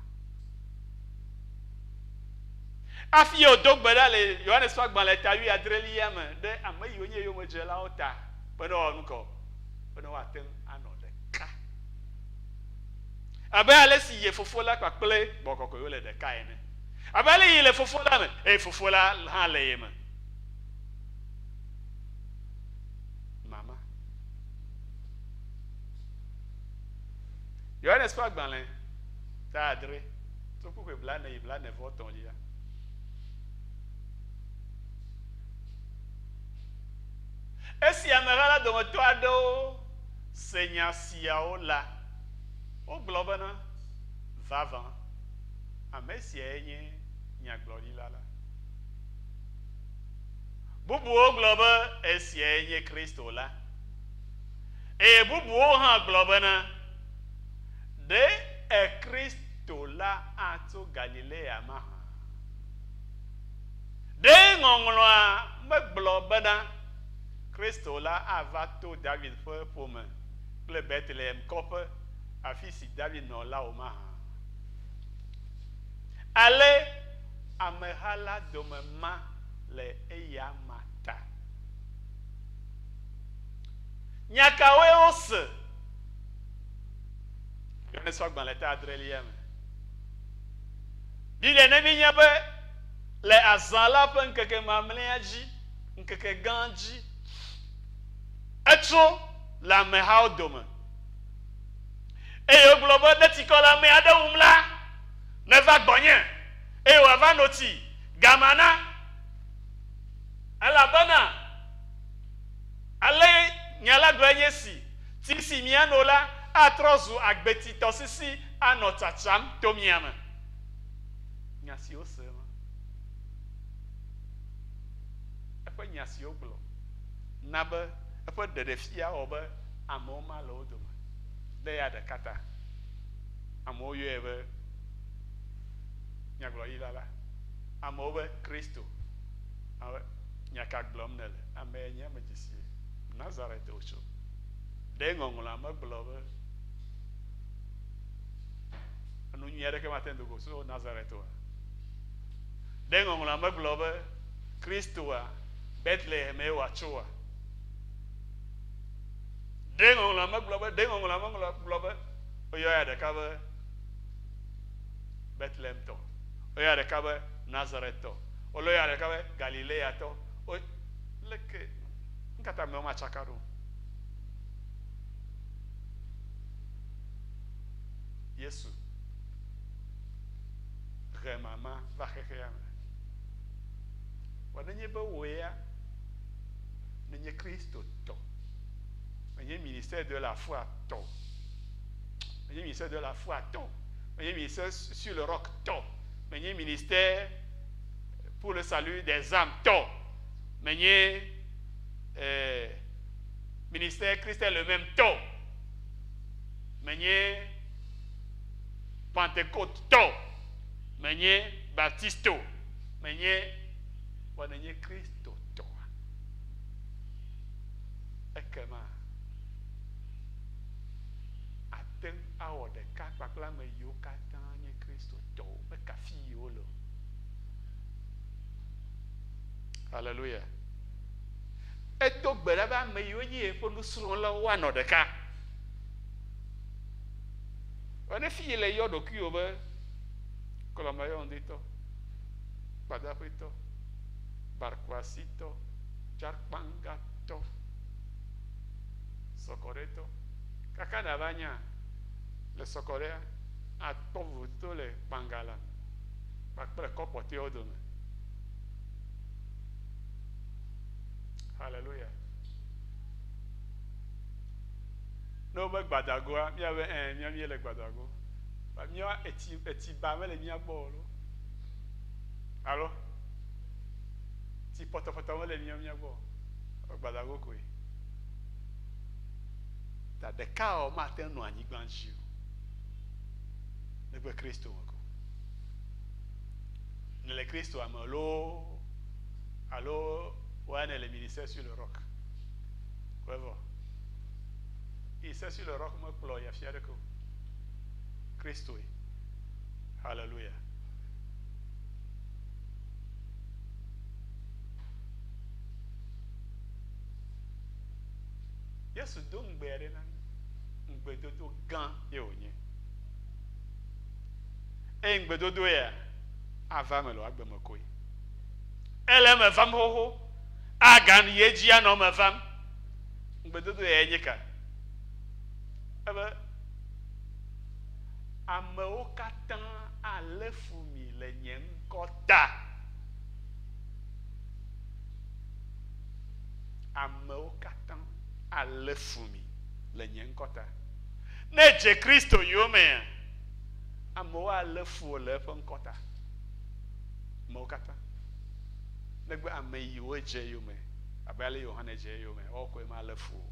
[SPEAKER 1] Hafi wòdo gbe ɖa le Yohanes ƒe agbalẽ ta wuiadrelia me ɖe ame yiwo nye yomedzelawo ta be ne woawɔ nukɔ, be ne woate ŋu anɔ ɖeka. Abe ale si ye Fofo la kpakple Gbɔgbɔ Kɔkɔe wole ɖeka ene. Abe ale yi le Fofo la me, eye Fofo la hã le ye me. Mama. Yohanes ƒe agbalẽ ta adre tso kpukpui blane yi blane vɔ etɔ̃lia. Esi ameha la dometɔ aɖewo se nya siawo la, wogblɔ bena, Vavã, ame siae nye nyagblɔɖila la. Bubuwo gblɔ be, Esiae nye Kristo la. Eye bubuwo hã gblɔ bena, Ɖe Kristo la atso Galilea mahã? Ɖe Ŋɔŋlɔa megblɔ bena, Kristo la ava to David ƒe ƒome kple Betlehem kɔƒe, afi si David nɔ la o mahã? Ale ameha la dome ma le eyama ta. Nya kawoe wose? Yohanes ƒe agbalẽ ta adrelia me. Biblia na míenya be le azã la ƒe ŋkeke mamlɛa dzi, ŋkeke gã dzi, etso le amehawo dome. Eye wogblɔ be, Ne tsikɔ le ame aɖe wum la, neva gbɔnye, eye wòava no tsi gama na. Elabena ale nya la gblɔe nye esi, Tsi si miano la atrɔ zu agbetsi tɔsisi anɔ tsatsam to mia me. Nya si wose ma. Eƒe nya si wogblɔ na be eƒe ɖeɖefia wɔ be amewo ma le wo dome. Ɖe ya ɖeka ta. Amewo yɔe be nyagblɔɖila la. Amewo be Kristo. Ame, nya ka gblɔm nèle? Ame ya nye ame dzesie. Nazaret wòtso. Ɖe ŋɔŋlɔa megblɔ be enu nyui aɖeke mate ŋu do go tso Nazaret oa? Ɖe ŋɔŋlɔa megblɔ be Kristoa Betlehemee wòatsoa? Ɖe ŋɔŋlɔa megblɔ be, ɖe ŋɔŋlɔa megblɔ be woyɔ ya ɖeka be Betlehemtɔ, woyɔ ya ɖeka be Nazaretɔ, woyɔ ya ɖeka be Galileatɔ. Wo, leke, nu ka ta amewo matsaka ɖo? Yesu he mama va xexea me. Vɔ nenye be wò ya nenye Kristotɔ, menye ministère de la foi tɔ, menye ministère de la foi tɔ, menye ministère sur le roc tɔ, menye ministère pour le salut des âmes tɔ, menye eh, ministère Christ est le même tɔ, menye Pentecôte tɔ, menye Baptiste o, menye vɔ nenye Kristotɔa, ekema àte ŋu awɔ ɖeka kpakple ame yiwo katã nye Kristotɔwo, meka fi yi wole o. Hallelujah. Edo gbe ɖa be ame yiwo nye yeƒe nusrɔ̃lawo woanɔ ɖeka. Vɔ ne fi le yɔ ɖokuiwò be kɔlɔmeyɔŋditɔ, gbadaƒetɔ, barkuasitɔ, dzakpangatɔ, sɔkɔɖetɔ, kaka nava nya le sɔkɔɖea, akpɔ vovototo le kpangala kpakple kɔkpɔtɔewo dome. Hallelujah. Ne wobe gbadagoa, míabe ẽ, mía míele gbadago. Ba mía etsi etsi ba mele mía gbɔ o lo. Alo tsi pɔtɔpɔtɔ mele mía mía gbɔ o. Gbadago koe. Ta ɖeka wɔ mate ŋu nɔ anyigba dzi o. Negbe Kristo me ko. Nele Kristo ame loo alo woa nele ministère sur le roc. Koe vɔ. Ministère sur le roc mekplɔ yi afi aɖeke o. Kristoe. Hallelujah. Yesu do ŋugbe aɖe na mí. Ŋugbedodo gã ye wònye. Eye ŋugbedodo ya ava eme le wò agbe me koe. Ele eme vam xoxo. Agan yi edzi anɔ eme vam. Ŋugbedodo ya nye ka? Ebe amewo katã alé fu mi le nye ŋkɔ ta. Amewo katã alé fu mi le nye ŋkɔ ta. Ne èdze Kristo yomea, amewo alé fu wò le eƒe ŋkɔ ta. Amewo katã. Negbe ame yiwo dze eyome, abe ale Yohane dze eyome, woawo koe malé fu o.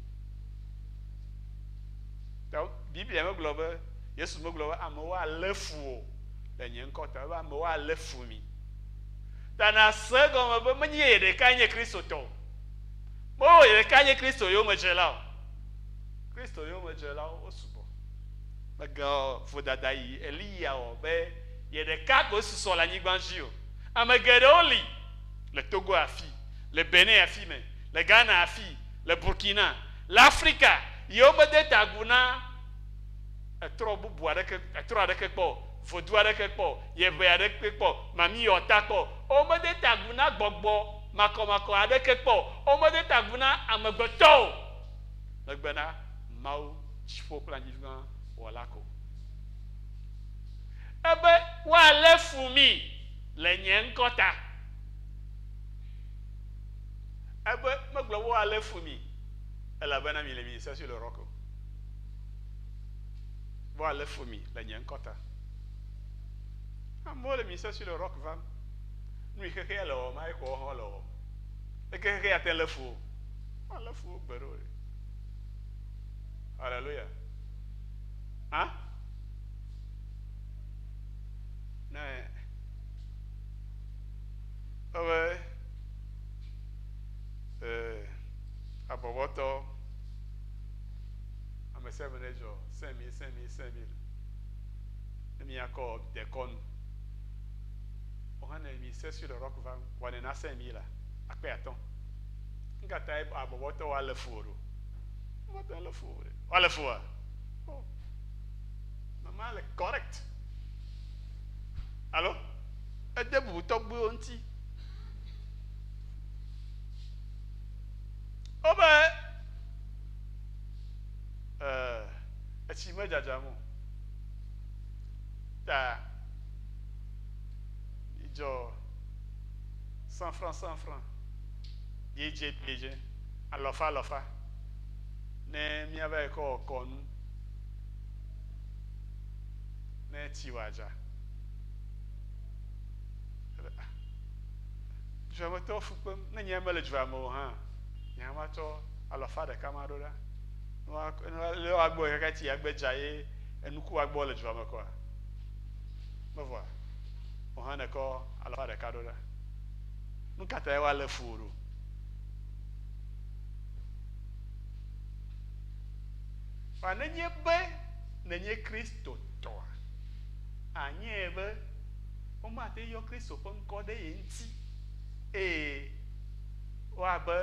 [SPEAKER 1] Ta Biblia megblɔ be, Yesu megblɔ be amewo alé fu wò le nye ŋkɔ ta, ebe amewo alé fu mi. Ta nàse egɔme be menye ye ɖekae nye Kristotɔ o. Menye ye ɖekae nye Kristo yomedzela o. Kristo yomedzelawo wosugbɔ. Megawɔ vodada yi Eliya wɔ be ye ɖeka koe susɔ le anyigba dzi o. Ame geɖewo li le Togo afi, le Benin afi me, le Ghana afi, le Burkina, le Afrika yiwo mede ta agu na etrɔ bubu aɖeke, etrɔ aɖeke kpɔ o, vodu aɖeke kpɔ o, yeʋe aɖeke kpɔ o, mamiyɔta kpɔ o. Womede ta agu na gbɔgbɔ makɔmakɔ aɖeke kpɔ o. Womede ta agu na amegbetɔ o, negbe na Mawu dziƒo kple anyigba wɔla ko. Ebe woalé fu mi le nye ŋkɔ ta. Ebe megblɔ be woalé fu mi elabena mi le mi sesi le rɔk o. Be woalé fu mi le nye ŋkɔ ta. Amewo le mi sesi le rɔk vam. Nu yi xexea le wɔm, ayi ko wohã le wɔm. Eke xexea te lé fu o. Woalé fu wo gbe ɖe o. Hallelujah. Hã? Ne ebe ee abɔbɔtɔ ame sia ame ne dzɔ 5000 5000 5000 ne miakɔ dekɔnu. Wohã ne mi se sur le roc va wɔ ne na 5000 la akpe atɔ̃. Ŋka ta abɔbɔtɔ wa le fu o ɖo? Mate le fu o ɖe. Wa le fua? Oh. Mama le correct. Alo? Ede bubu tɔgbuiwo ŋuti. Wobe eh, etsi medzadzam o. Ta midzɔ 100 francs 100 francs. Biedze biedze alɔfa alɔfa ne míava yi kɔ wɔ kɔnu ne tsi wòadza. Ah, dzuametɔwo fu kpem ne nye mele dua me o hã, nye hã matsɔ alɔfa ɖeka maɖo ɖa. Ne woagbɔ kaka tsi agbe dza ye enuku agbɔ le dua me kɔa? Mevɔa? Wò hã nèkɔ alɔfa ɖeka ɖo ɖa. Nu ka tae woalé fu wò ɖo? Vɔa nenye be nènye Kristotɔa, ànyae be womate yɔ Kristo ƒe ŋkɔ ɖe ye ŋuti eye Woabe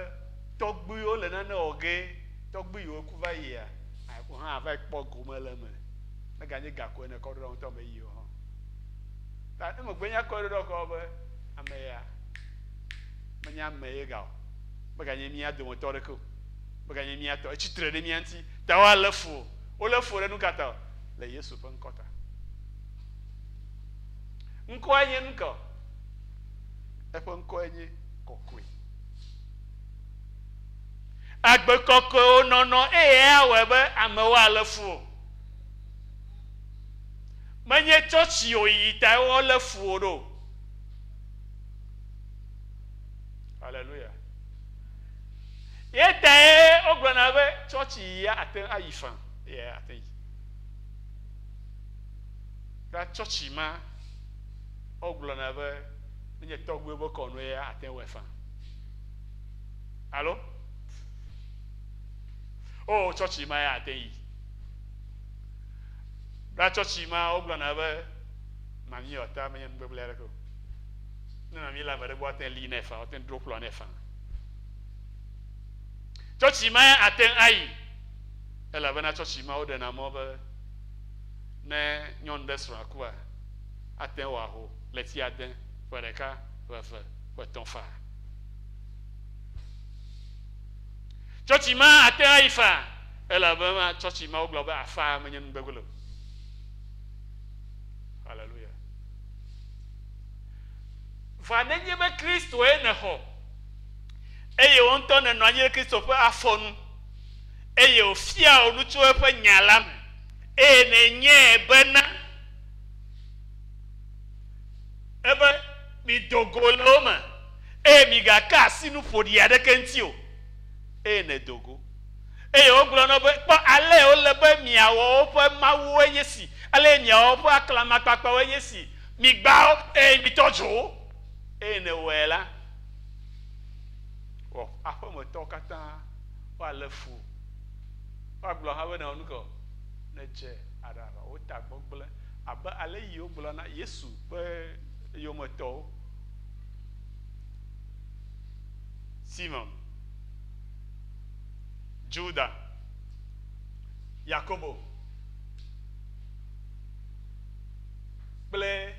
[SPEAKER 1] tɔgbuiwo le nane wɔ ge, tɔgbui yiwo ku va yia, wò hã ava kpɔ gome le eme. Meganye ga koe nèkɔ ɖo ɖe ŋutɔ me yi o hã. Ta emegbe nya kɔe ɖo ɖe kɔ be ame ya menye ame ye ga o. Meganye mía dometɔ aɖeke o. Meganye mía tɔ. Etsi tre ɖe mía ŋuti. Ta woalé fu o. Wolé fu ɖe nu ka ta o? Le Yesu ƒe ŋkɔ ta. Ŋkɔe nye nu ka o? Eƒe ŋkɔe nye kɔkɔe. Agbe kɔkɔewo nɔnɔ eye awɔe be amewo alé fu o. Menye tsɔtsi o yiyi tae wolé fu wo ɖo. Haleluya. Ye tae wogblɔna be tsɔtsi yia ate ŋu ayi fã. Ye ate yi. Ta tsɔtsi ma wogblɔna be nenye tɔgbuiwo be kɔnu ya ate ŋu wɔe fã. Alo? O, tsɔtsi ma ya ate yi. Ɖa tsɔtsi ma wogblɔna be mami ɔta menye nu gbegblẽ aɖeke o. Ne mami le ame ɖe gbɔ ate li nɛ fã, ate dro kplɔ nɛ fã. Tsɔtsi ma ya ate ayi elabena tsɔtsi ma woɖena mɔ be ne nyɔnu ɖe srɔ̃a kua ate wɔ aho ɣleti ade, ƒe ɖeka, ƒe eve, ƒe etɔ̃ faa. Tsɔtsi ma ate ayi faa elabena tsɔtsi ma wogblɔ be afaa menye nu gbegblẽ o. Haleluya. Va nenye be Kristoe nèxɔ eye wò ŋutɔ nènɔ anyi ɖe Kristo ƒe afɔ nu eye wòfia wò nu tso eƒe nya la me eye nènyae bena ebe mido go le wo me eye migaka asi nu ƒoɖi aɖeke ŋuti o eye nèdo go. Eye wogblɔ na wo be, Kpɔ, ale wòle be miawɔ woƒe mawuwoe nye esi, ale miawɔ woƒe aklamakpakpawoe nye esi, migbã wo, eye mitɔ dzo wo. Eye nèwɔe la, wò aƒemetɔwo katã woalé fu wò. Woagblɔ hã be nèwɔ nu ka o? Nèdze aɖaʋa, wò tagbɔ gblẽ, abe ale yi wogblɔ na Yesu ƒe yometɔwo. Simon. Juda, Yakobo kple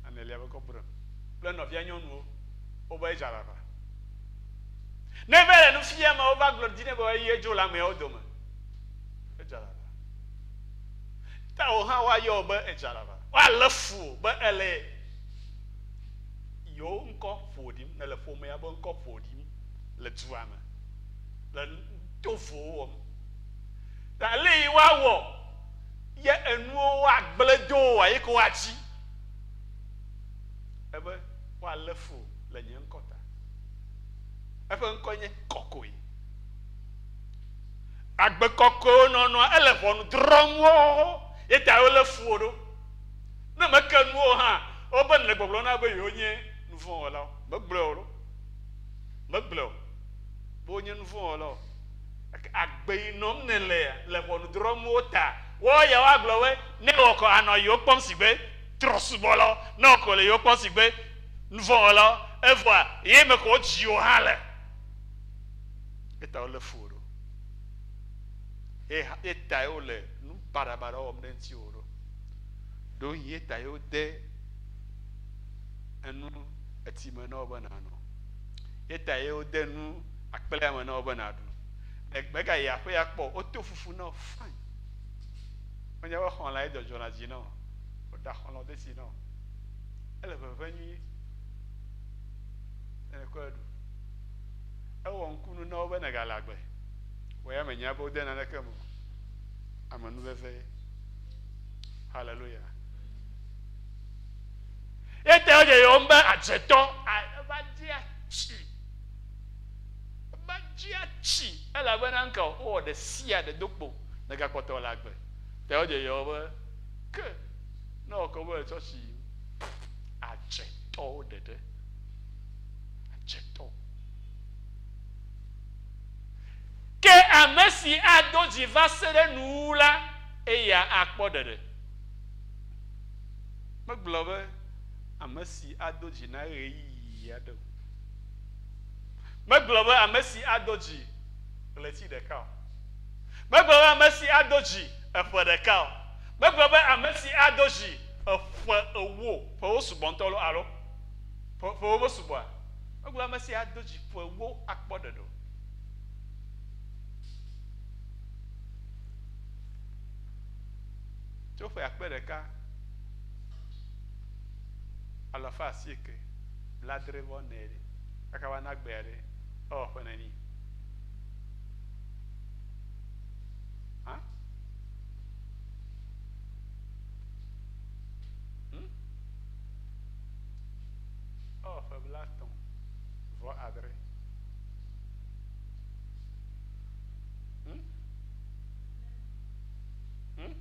[SPEAKER 1] amelia ƒe kɔ bu kple nɔvia nyɔnuwo wobe edze aɖaʋa. Ne va le nu fiam wova gblɔ di nɛ be woayi edzo le ameawo dome. Edze aɖaʋa. Ta wò hã woayɔ wò be edze aɖaʋa. Woalé fu wò be ele yewo ŋkɔ ƒo ɖim, nèle ƒomea be ŋkɔ ƒo ɖim le dua me, le tovowo wɔm. Ta ale yi woawɔ ye enuwo woagblẽ do wòa ye ko woatsi. Ebe woalé fu le nye ŋkɔ ta. Eƒe ŋkɔ nye kɔkɔe. Agbe kɔkɔewo nɔnɔa ele ʋɔnu drɔ̃m wo ye ta wolé fu wo ɖo. Ne meke nu o hã, wobe le gbɔgblɔ na be yewonye nu vɔ̃ wɔlawo. Megblɔe o ɖo. Megblɔe o be wonye nu vɔ̃ wɔlawo. Gake agbe yi nɔm nèlea le ʋɔnu drɔ̃m wo ta. Woawo ya woagblɔ be ne wɔ kɔ anɔ yewo kpɔm sigbe trɔ̃subɔlawo, ne wɔ kɔ le yewo kpɔm sigbe nu vɔ̃ wɔlawo, evɔa ye me ko wodzi yewo hã le. Eta wolé fu wò ɖo. Ye tae wole nu baɖabaɖa wɔm ɖe ŋutiwò ɖo. Ɖewohĩ ye tae wode enu etsi me na wò be nàno. Ye tae wode nu akplea me na wò be nàɖu. Mègayi aƒea kpɔ o, woto fufu na wò fine. Menye be xɔlɔ̃e dɔ dzɔna dzi na wò. Woɖa xɔlɔ̃ de tsi na wò. Ele veve nyuie. Ne nèkɔe ɖu. Ewɔ ŋkunu na wo be nègale agbe. Wò ya mènya be wode naneke me o. Amenuveve ye. Hallelujah. Ye ta wodze yɔm be adzetɔ. Eva dzi atsi. Eva dzi atsi elabena ŋka wowɔ ɖe sia ɖe do kpo nègakpɔtɔ le agbe. Ta wodze yɔ be ke ne wɔ kɔ be tsɔtsi yim. Adzetɔwo ɖeɖe. Adzetɔ. Ke ame si ado dzi va se ɖe nuwuwu la, eya akpɔ ɖeɖe. Megblɔ be ame si ado dzi na ɣeyiɣi aɖe o. Megblɔ be ame si ado dzi ɣleti ɖeka o. Megblɔ be ame si ado dzi eƒe ɖeka o. Megblɔ be ame si ado dzi eƒe ewo. Ƒewo sugbɔ ŋutɔ loo alo ƒe ƒewo mesugbɔa? Megblɔ ame si ado dzi ƒe ewo akpɔ ɖeɖe o. Tso ƒe 1864 ɖe kaka va na gbea ɖe, ewɔ ƒe neni? Hã? Hmm? Ewɔ ƒe 38. Hmm? Hmm?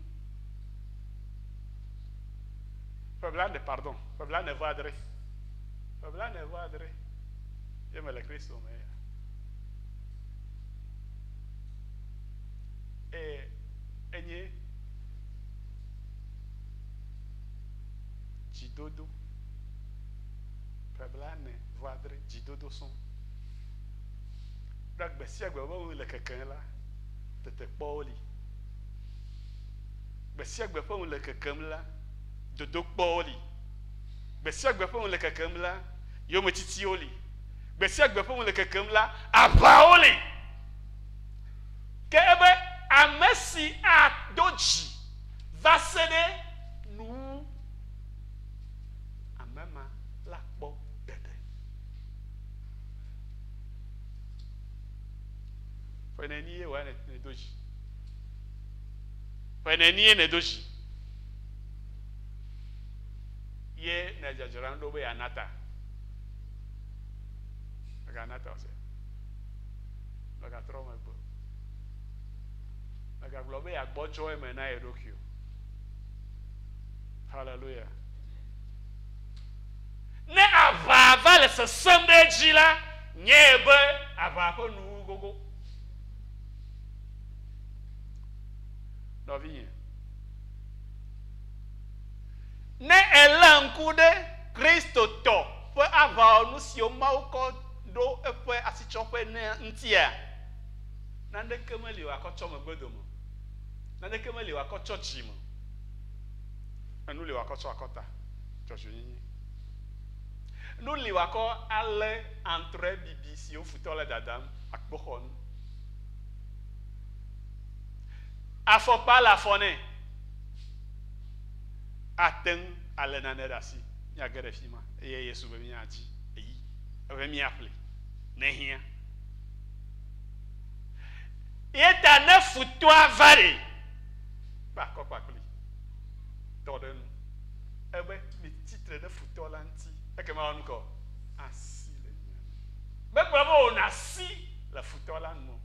[SPEAKER 1] Ƒe blaene, pardon, ƒe 46. Ƒe 46 ye mele Kristo me ya. Eye enye dzidodo. Ƒe 46 dzidodo sɔŋ. Ɖe gbe sia gbe be nu le kekem la, tetekpɔwo li. Gbe sia gbe ƒe nu le kekem la, dodokpɔwo li. Gbe sia gbe ƒe nu le kekem la, yometitiwo li. Gbe sia gbe ƒe nu le kekem la, aʋawo li. Ke ebe ame si ado dzi va se ɖe nuwuwu, ame ma la kpɔ ɖeɖe. Ƒe nenie ye wòa nèdo dzi? Ƒe nenie nèdo dzi? Ye nèdzadzram ɖo be yeana ta? Mègana ta o se. Mègatrɔ megbe o. Mègagblɔ be yeagbɔdzɔ eme na ye ɖokui o. Hallelujah. Ne aʋa va le sesẽm ɖe edzi la, nyae be aʋa ƒe nuwuwu gogo. Nɔvinye, ne èlé ŋku ɖe Kristotɔ ƒe aʋawɔnu siwo Mawu kɔ ɖo eƒe asitsɔƒe nɛ ŋutia, naneke meli wòakɔ tsɔ megbedome o, naneke meli wòakɔ tsɔ dzime o, enu li wòakɔ tsɔ akɔta, dzɔdzɔenyenye. Nu li wòakɔ alé antrɔe bibi siwo futɔ le dadam akpoxɔnu. Afɔkpa le afɔ nɛ. Ate ŋu alé nane ɖe asi. Míage ɖe fi ma eye Yesu be míadi eyi, ebe míaƒli ne ehiã. Eya ta ne futɔa va ɖe, kpe akɔ kpakpli, tɔ ɖe enu. Ebe mitsi tre ɖe futɔ la ŋuti. Ekema wɔ nukɔ? Asi le mia nu. Megblɔ be wòna asi le futɔ la nu o.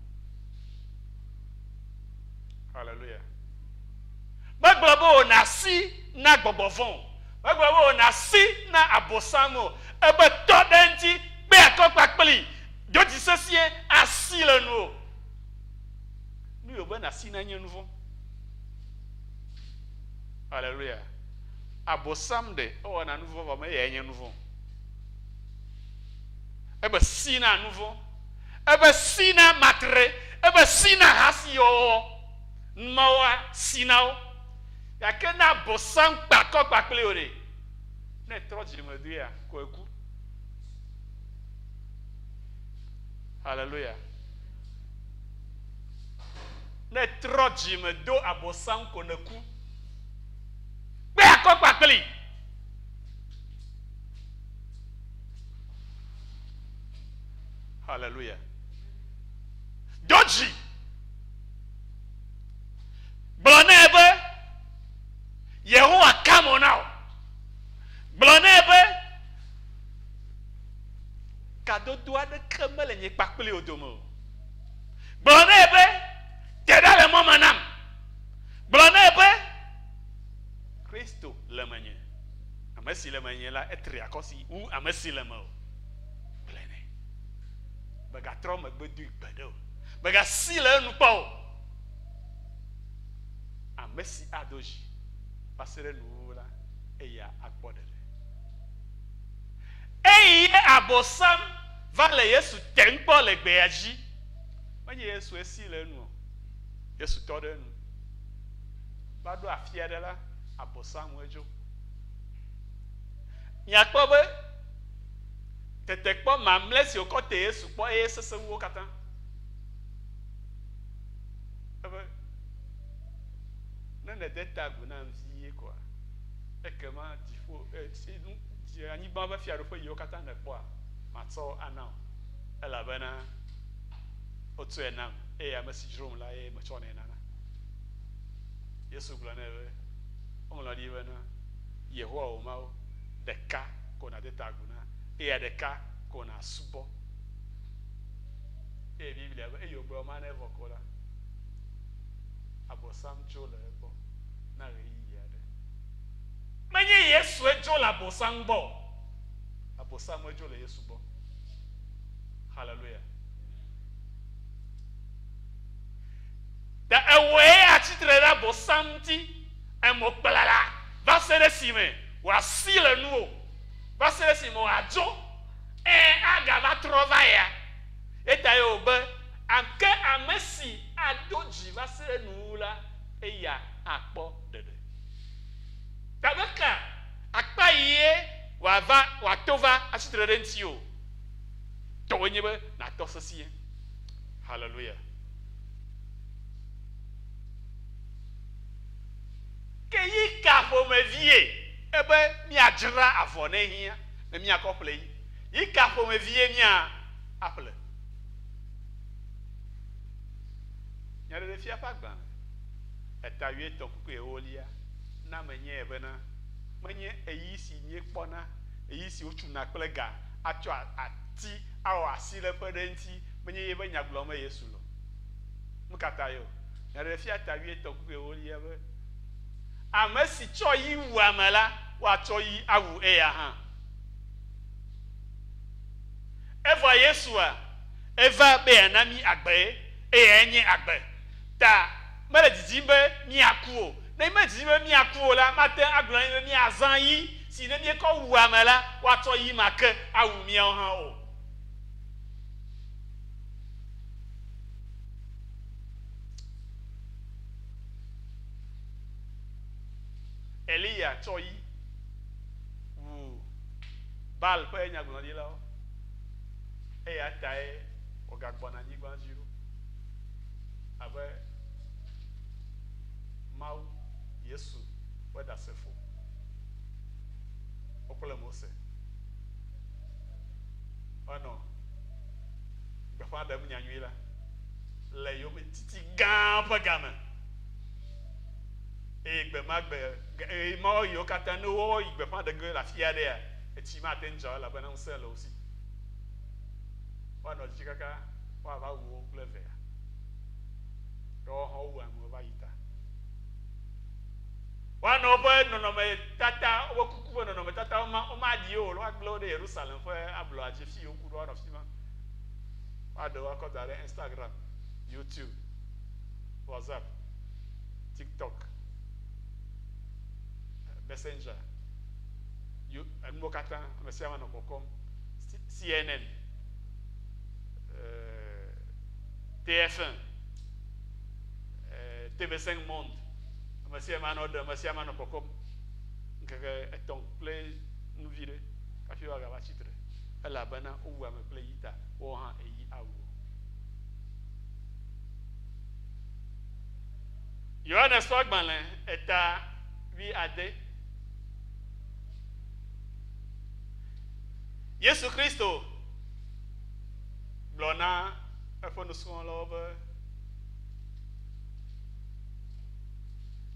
[SPEAKER 1] Hallelujah. Megblɔ be wòna asi na gbɔgbɔ vɔ̃ o. Megblɔ be wòna asi na abosam o. Ebe tɔ ɖe eŋuti, kpe akɔ kpakpli, do dzi sesĩe, asi le nu o. Nu yi wòbe nasi na nye nuvɔ̃. Hallelujah. Abosam ɖe ewɔna nuvɔ̃ vɔ me eyae nye nuvɔ̃. Ebe si na nuvɔ̃. Ebe si na matre. Ebe si na hasiyɔwɔwɔ. Numawoa si na wo. Gake ne abosam kpe akɔ kpakple wò ɖe, ne etrɔ dzime doea, ko eku. Hallelujah. Ne etrɔ dzime do abosam ko neku. Kpe akɔ kpakpli. Hallelujah. Do dzi. Gblɔ nɛ be Yehowa ka mo na wò. Gblɔ nɛ be kadodo aɖeke mele nye kpakpli wò dome o. Gblɔ nɛ be te ɖa le mɔ me nam. Gblɔ nɛ be Kristo le menye. Ame si le menye la, etri akɔ si wu ame si le mewò. Gblɔe nɛ. Mègatrɔ megbe doe gbeɖe o. Mègasi le enu kpɔ o. Ame si ado dzi va se ɖe nuwuwu la, eya akpɔ ɖeɖe. Eye Abosam va le Yesu tem kpɔ le gbea dzi. Menye Yesue si le enu o. Yesu tɔ ɖe enu. Va ɖo afi aɖe la, Abosam dzo. Miakpɔ be tetekpɔ mamlɛ si wokɔ te Yesu kpɔ eye sesẽ wu wo katã. Ebe ne nède ta agu nam vie koa, ekema dziƒo, e, anyigba ƒe fiaɖuƒe yiwo katã nèkpɔa, matsɔ ana wò, elabena wotsɔe nam, eye ame si dzrom la ye metsɔnɛ nana. Yesu gblɔ nɛ be, Woŋlɔ ɖi bena, Yehowa wò Mawu ɖeka ko nàde ta agu na, eya ɖeka ko nàsubɔ. Eye Biblia be, eye wògblɔ ma nɛ vɔ ko la, Abosam dzo le egbɔ na ɣeyiɣi aɖe. Menye Yesue dzo le Abosam gbɔ o. Abosamue dzo le Yesu gbɔ. Haleluya. Ta ewɔe atsitre ɖe Abosam ŋuti emɔ kplala va se ɖe esime wòasi le nuwò, va se ɖe esime wòadzo, ẽ, agava trɔ va ya. Eta ye wòbe, Ke ame si ado dzi va se ɖe nuwuwu la, eya akpɔ ɖeɖe. Ta be ka akpa yie wòava, wòato va atsi tre ɖe ŋutiwò? Tɔwòe nye be nàtɔ sesĩe. Haleluya. Ke yi ka ƒomevie ebe míadzra avɔ ne ehiã ne míakɔ ƒle yi? Yi ka ƒomevie mía aƒle? Nyaɖeɖefia ƒe agbalẽ eta wuietɔ̃ kpukpui ewolia na menyae bena menye ɣeyiɣi si míekpɔna, ɣeyiɣi si wotsuna kple ga atsɔ ati awɔ asiléƒe ɖe eŋuti, menye yeƒe nya gblɔm Yesu le o. Nu ka tae o? Nyaɖeɖefia ta wuietɔ̃ kpukpui ewolia be, Ame si tsɔ yi wu ame la, woatsɔ yi awu eya hã. Evɔa Yesua, eva be yeana mí agbe, eyae nye agbe. Ta mele didim be míaku o. Ne mele didim be míaku o la, mate ŋu agblɔ na mí be míazã yi si ne míekɔ wu ame la, woatsɔ yi ma ke awu míawo hã o. Eliya tsɔ yi wu Baal ƒe nyagblɔɖilawo, eya tae wògagbɔna anyigba dzi ɖo abe Mawu, Yesu ƒe ɖasefo, wo kple Mose woanɔ gbeƒã ɖem nyanyui la le yometiti gã ƒe game. Eye gbe ma gbe, eye mawo yiwo katã ne woyi gbeƒã ɖe ge le afi aɖea, etsi mate ŋu dza o elabena ŋusẽ le wo si. Woanɔ dzi kaka woava wu wo kple evea. Ke woawo hã wowu amewo va yi ta. Woanɔ woƒe nɔnɔmetata, woƒe kuku ƒe nɔnɔmetata woma, womaɖi wo o, woagblẽ wo ɖe Yerusalem ƒe ablɔa dzi, fi yi woku ɖo woanɔ fi ma. Woaɖe wo akɔ da ɖe Instagram, YouTube, WhatsApp, TikTok, Messenger, enuwo katã, ame sia ame nɔ kpɔkpɔm. CNN, TF1, TV5 Monde, ame sia ame anɔ ɖe, ame sia ame anɔ kpɔkpɔm ŋkeke etɔ̃ kple nu vi ɖe hafi woagava tsi tre elabena wowu ame kple yi ta woawo hã eyi awu wo. Yohanes ƒe agbalẽ eta wuiade. Yesu Kristo gblɔ na eƒe nusrɔ̃lawo be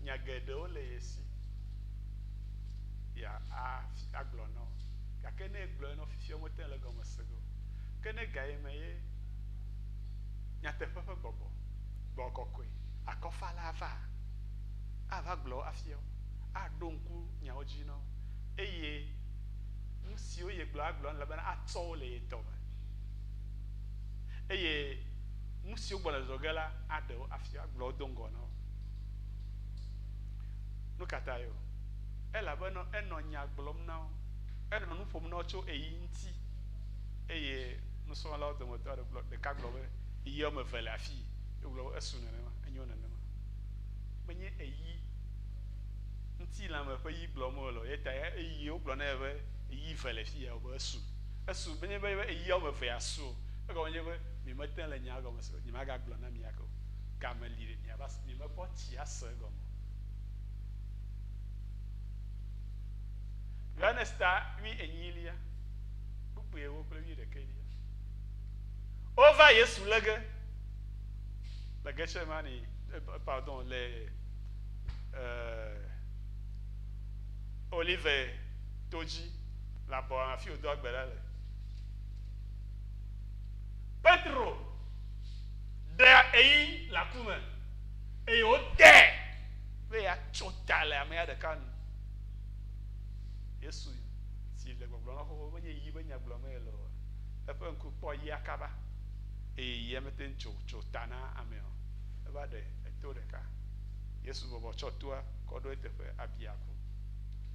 [SPEAKER 1] nya geɖewo le ye si yeagblɔ na wo, gake ne egblɔe na wo fifia womete ŋu le egɔme se ge o. Ke ne gayime ye nyateƒe ƒe gbɔgbɔ, gbɔgbɔ kɔkɔe, akɔfala va, ava gblɔ wo afia wo, aɖo ŋku nyawo dzi na wo, eye nu siwo yegblɔ agblɔ elabena atsɔ wo le ye tɔ me. Eye nu siwo gbɔna dzɔdzɔ ge la aɖe wo afia, agblɔ wo do ŋgɔ na wo. Nu ka tae o? Elabena enɔ nya gblɔm na wo, enɔ nu ƒom na wo tso eyi ŋuti eye. Nusrɔ̃lawo dometɔ aɖe gblɔ, ɖeka gblɔ be, Yi woame eve le afii. Ye wògblɔ be, Esu nenema, enyo nenema. Menye eyi ŋutilãme ƒe yi gblɔm wole o, eya ta eyi wogblɔ nɛ be yi ve le fiya o be esu. Esu menye be eyi woame evea su o. Egɔme nye be mi mete le nya gɔme se o, nyemagagblɔ na mi ake o. Game li ɖe miava, mimekpɔ tsi ase egɔme o. Yohanes ta wuienyilia, kpukpui ewo kple wuiɖekɛlia. Wova Yesu lé ge le Getsemane, pardon, le euh, Olive to dzi le abɔ afi wòdoa gbe ɖa le. Petro ɖe eyi le aku me eye wòde be yeatso ta le amea ɖeka nu. Yesu si le gbɔgblɔm na xoxo menye yi be nya gblɔm yele o. Eƒe ŋku kpɔ yia kaba eye yia mete ŋu tso tso ta na amea o. Eva ɖe eto ɖeka. Yesu bɔbɔ tsɔ toa kɔ ɖo eteƒe abia ku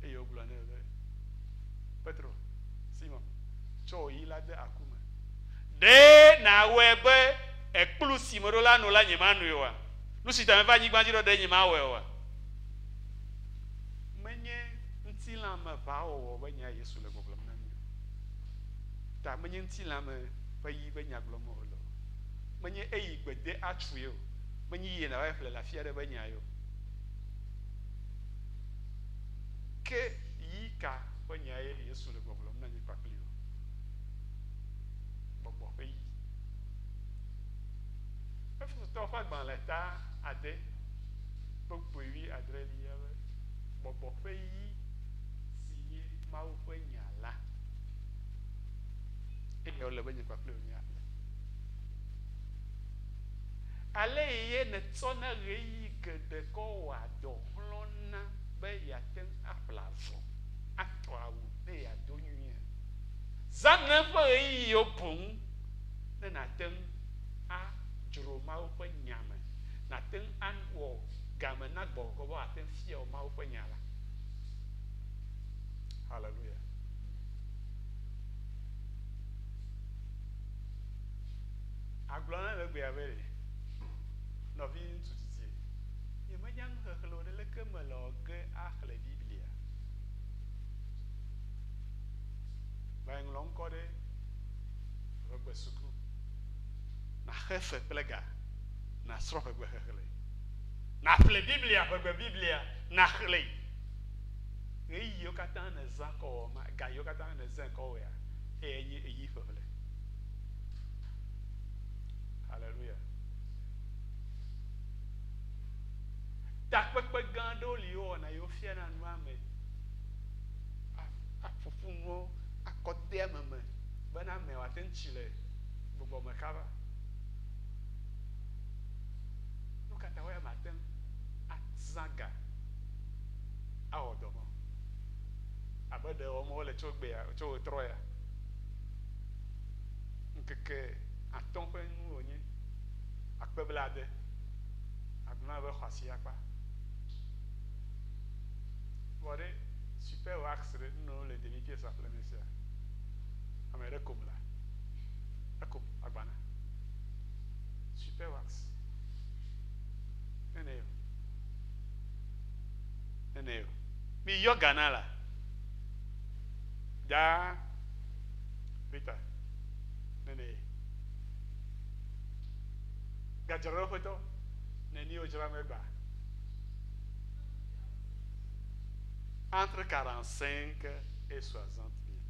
[SPEAKER 1] eye wogblɔ nɛ be, Petro, Simon, tsɔ wò yi la de aku me. Ɖe nàwɔe be ekplu si meɖo la no la nyemanoe oa? Nu si ta meva anyigba dzi ɖo ɖe nyemawɔe oa? Menye ŋutilãmeʋawɔwɔ ƒe nya Yesu le gbɔgblɔm na mí o. Ta menye ŋutilãme ƒe yi ƒe nya gblɔm wòle o. Menye eyi gbede atsue o. Menye yie nàva yi ƒle le afi aɖe ƒe nya ye o. Ke yi ka ƒe nyae Yesu le gbɔgblɔm na nye kpakpli wò? Gbɔgbɔ ƒe yi. Efesotɔwo ƒe agbalẽ ta ade kpukpui wuiadrelia be, Gbɔgbɔ ƒe yi si nye Mawu ƒe nya la. Eye wòle be nye kpakpli wò míaƒle. Ale ye nètsɔna ɣeyiɣi geɖe kɔ wɔa dɔ hlɔ̃na be yeate ŋu aƒle avɔ, atɔ awu ne yeado nyuie. Zã eƒe ɣeyiɣiwo boŋ ne nàte ŋu adzro Mawu ƒe Nya me, nàte ŋu awɔ game na gbɔgbɔ be wòate ŋu fia wò Mawu ƒe Nya la. Haleluya. Agblɔ na le egbea be ɖe, nɔviŋutsu tsitsi, nyemenya nuxexlẽ o ɖe, leke mele wɔ ge axlẽ Biblia? Va yi ŋlɔ ŋkɔ ɖe ʋegbe suku, nàxe fe kple ga, nàsrɔ̃ ʋegbe xexlẽ, nàƒle Biblia, ʋegbe Biblia, nàxlẽe. Ɣeyiɣi yiwo katã nèzã kɔ wɔ ma, ga yiwo katã nèzãe kɔ wɔea, eyae nye ɣeyiɣi ƒeƒle. Haleluya. Takpekpe gã aɖewo li wowɔna yi wofiana nu ame, aƒoƒu nuwo akɔ de ame me bena amea wòate ŋu tsi le gbɔgbɔ me kaba. Nu ka ta woya mate ŋu azã ga awɔ dɔ ma o? Abe ɖe wɔm wole tso gbea, tso ɣetrɔ ya. Ŋkeke atɔ̃ ƒe nu wònye, akpe blaade. Agblɔ na be xɔasi akpa. Vɔ ɖe super wax ɖe nunɔwo le demi pièce ƒle me sia. Ame ɖe kom la. Ekom agbana. Super wax. Nene yo. Nene yo. Mi yɔ Ghana la. Da Peter. Nene ye. Gadzraɖoƒetɔ neni wodzra megba? Entre 45 et 60 mille.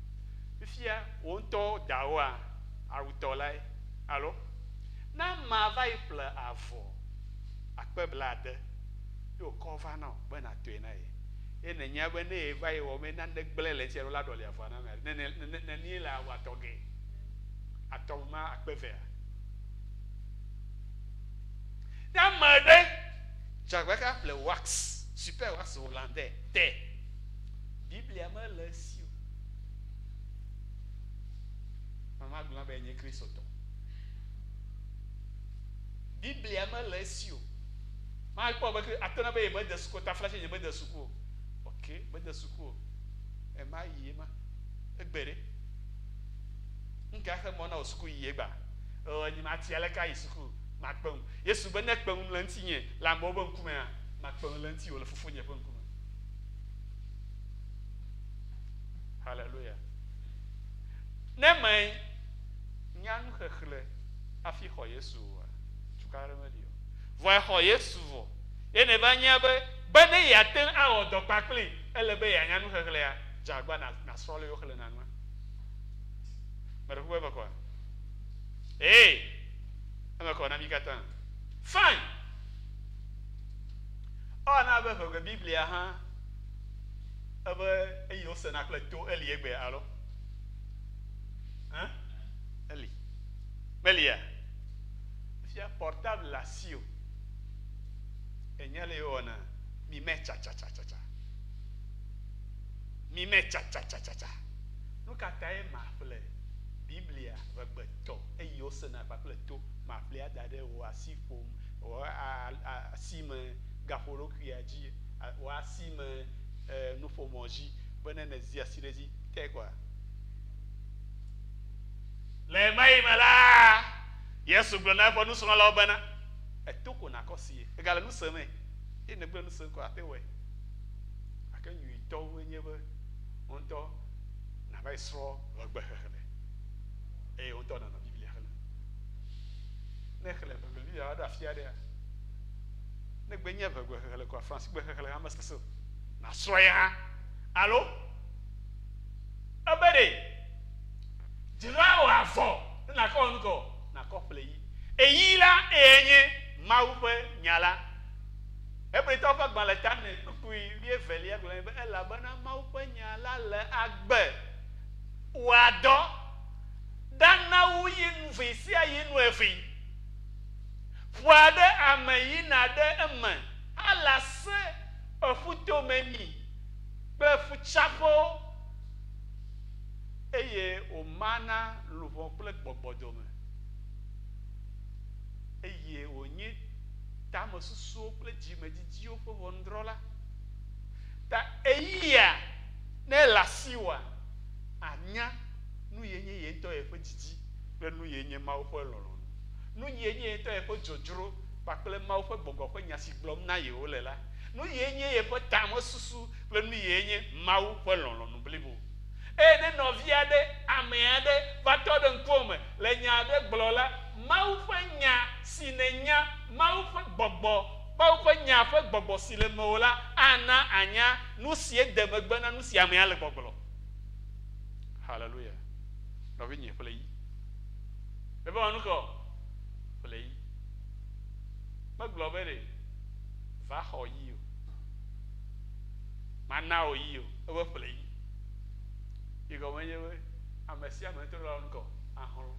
[SPEAKER 1] Fifia wò ŋutɔ dawoa awutɔ lae alo? Ne amea va yi ƒle avɔ akpe blaade ye wòkɔ va na wò be nàtɔe na ye ye nènya be ne yeva yi wɔ me nane gblẽ le eŋuti alo la ɖɔli avɔa na amea ɖe, ne nenie le awua tɔ gee? Atɔ ma akpe evea? Ne ame ɖe dze agbagba ke aƒle wax, super wax hollandais te, Biblia mele esi o. Mama gblɔ be enye Kristotɔ. Biblia mele esi o. Makpɔ be ate na be yemede suku o, taflatse nyemede suku o. Ok, mede suku o. Ema yi ema. Egbe ɖe. Nuka xe mɔ na wò suku yiyi egbea? Ɔ, nyi mati aleke ayi suku? Makpe ŋu. Yesu be, Ne kpe ŋu le ŋutinye le amewo be ŋkumea, makpe ŋu le ŋutiwò le Fofonye ƒe ŋkume. Haleluya. Ne me nya nuxexlẽ hafi xɔ Yesu oa, tukaɖa ɖe meli o. Vɔ exɔ Yesu vɔ ye nèva nya be, be ne yeate ŋu awɔ dɔ kpakplii, ele be yeanya nuxexlẽa, dze agbagba nàsrɔ̃ ale woxlẽna nua. Meɖe kuku eme kɔa? Ee, eme kɔ na mí katã. Fine. Ewɔ na be ʋegbe Biblia hã ebe eyi wosena kple to eli egbea alo? Hã? Eli. Melia? Fia portable le asiwò. Ènya le yi wowɔna? Mimɛ tsatsatsatsa. Mimɛ tsatsatsatsa. Nu ka tae màƒle Biblia ʋegbetɔ eyi wosena kpakple to maƒlee ada ɖe wò asi ƒom, wò asi me gaƒoɖokuia dzi, wò asi me nuƒomɔ dzi be ne nèzi asi ɖe edzi tɛ koa? Le ɣemaɣi me la, Yesu gblɔ na eƒe nusrɔ̃lawo bena, Eto ko nàkɔ sie. Ègale nu semee? Eye nègblẽ nu sem ko ate wɔe. Gake nyuitɔ wue nye be wò ŋutɔ nàva yi srɔ̃ ʋegbexexlẽ eye wò ŋutɔ nànɔ Biblia xlẽm. Ne èxlẽ ʋegbe Biblia va ɖo afi aɖea, ne gbe nye ʋegbexexlẽ koa, Fransigbe xexlẽ hã mesesẽ o. Nàsrɔ̃e hã. Alo ebe ɖe dzra wò avɔ ne nàkɔ wò ŋkɔ, nàkɔ ƒle yi. Eyi la eyae nye Mawu ƒe nya la. Hebritɔwo ƒe agbalẽ ta ene kpukpui wuievelia gblɔ be, Elabena Mawu ƒe nya la le agbe, wɔa dɔ, ɖana wu yi nu vi sia yi nu evee, ƒoa ɖe ame yina ɖe eme alase eƒutomemi kple ƒutsaƒewo, eye wòmana luʋɔ kple gbɔgbɔ dome, eye wònye tamesusuwo kple dzimedidiwo ƒe ʋɔnudrɔ̃la. Ta eyia, ne ele asiwòa, ànya nu ye nye ye ŋutɔ yeƒe didi kple nu ye nye Mawu ƒe lɔlɔ̃nu. Nu ye nye ye ŋutɔ yeƒe dzodzro kpakple Mawu ƒe gbɔgbɔ ƒe nya si gblɔm na yewole la. Nu ye nye yeƒe tamesusu kple nu ye nye Mawu ƒe lɔlɔ̃nu blibo. Eye ne nɔvi aɖe, ame aɖe, va tɔ ɖe ŋkuwò me le nya aɖe gblɔ la, Mawu ƒe Nya si nènya, Mawu ƒe Gbɔgbɔ, Mawu ƒe Nya ƒe Gbɔgbɔ si le mewò la ana ànya nu si ede megbe na nu si amea le gbɔgblɔ. Haleluya. Nɔvinye, ƒle yi. Ebe wɔ nu ka o? Ƒle yi. Megblɔ be ɖe va xɔ yi o. Mana wò yi o. Ebe ƒle yi. Yi gɔme nye be ame sia ame ŋutɔ ɖo la wɔ nu ka o? Ahlɔ̃.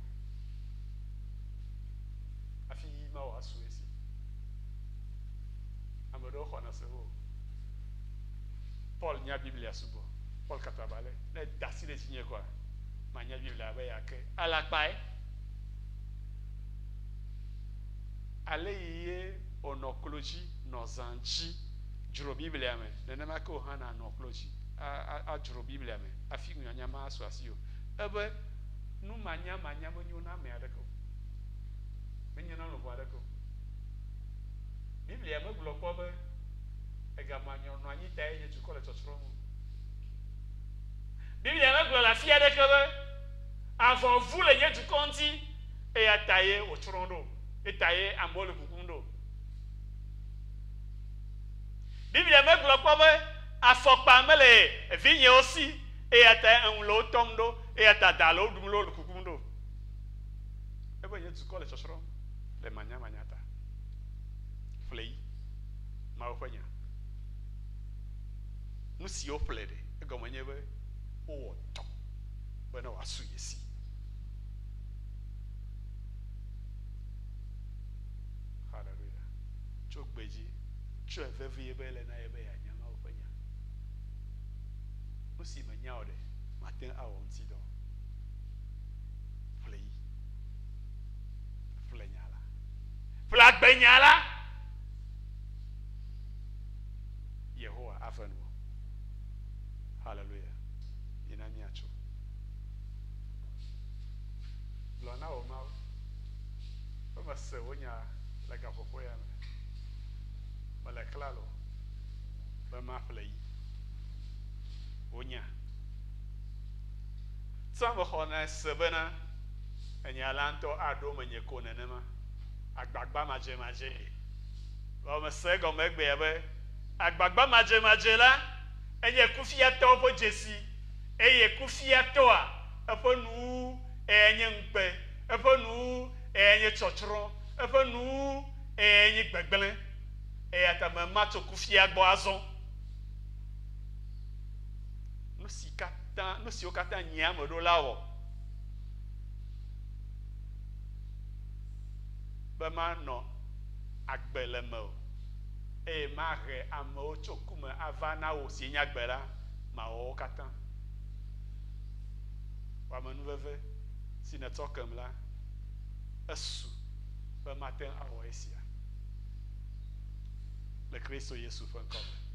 [SPEAKER 1] Hafi yi ma wòasu esi. Ame ɖewo xɔna se o. Paul nya Biblia sugbɔ. Paul katabale. Ne da asi ɖe dzinye koa, manya Biblia abe ya ke. Alakpae. Ale yi ye wònɔ klo dzi nɔ zã dzi dzro Biblia me, nenema ke wò hã nànɔ klo dzi adzro Biblia me hafi nunyanya ma asu asiwò. Ebe nu manyamanya menyo na ame aɖeke o. Menyo na luʋɔ aɖeke o. Biblia megblɔ kpɔ be egamanyɔ nɔ anyi tae nye dukɔ le tsɔtsrɔ̃m o. Biblia megblɔ le afi aɖeke be avɔ vu le nye dukɔ ŋuti eya tae wòtsrɔ̃ ɖo, etae amewo le kukum ɖo. Biblia megblɔ kpɔ be afɔkpa mele vinyewo si Eya ta eŋu le wo tɔm ɖo, eya ta da le wo ɖum le wo le kukum ɖo. Ebe nye dukɔ le tsɔtsrɔ̃m le manyamanya ta. Ƒle yi. Mawu ƒe nya. Nu si woƒle ɖe, egɔme nye be wowɔ dɔ bene wòasu ye si. Haleluya. Tso gbe dzi, tsɔe vevie be ele na ye be yeanya Mawu ƒe nya. Nu si mènya o ɖe, màte ŋu awɔ ŋuti dɔ o. Ƒle yi. Ƒle nya la. Ƒle agbenya la. Yehowa ave nuwò. Haleluya. Mina míatso. Gblɔ na wò Mawu be mese wò nya le gaƒoƒo ya me. Mele klalo be maƒle yi. Wò nya. Tsã mexɔnɛ se bena enya la ŋutɔ aɖo menye ko nenema, agbagba madzemadzee. Vɔ mese egɔme egbea be agbagba madzemadze la enye kufiatɔwo ƒe dzesi, eye kufiatɔa eƒe nuwuwu eyae nye ŋukpe, eƒe nuwuwu eyae nye tsɔtsrɔ̃, eƒe nuwuwu eyae nye gbegblẽ. Eya ta mema tso kufia gbɔ azɔ. Nu si katã, nu siwo katã nyea me ɖo la wɔ be manɔ agbe le mewò eye mahe amewo tso ku me ava na wò si nye agbe la, mawɔ wo katã. Wò amenuveve si nètsɔ kem la, esu be mate ŋu awɔ esia. Le Kristo Yesu ƒe ŋkɔ me.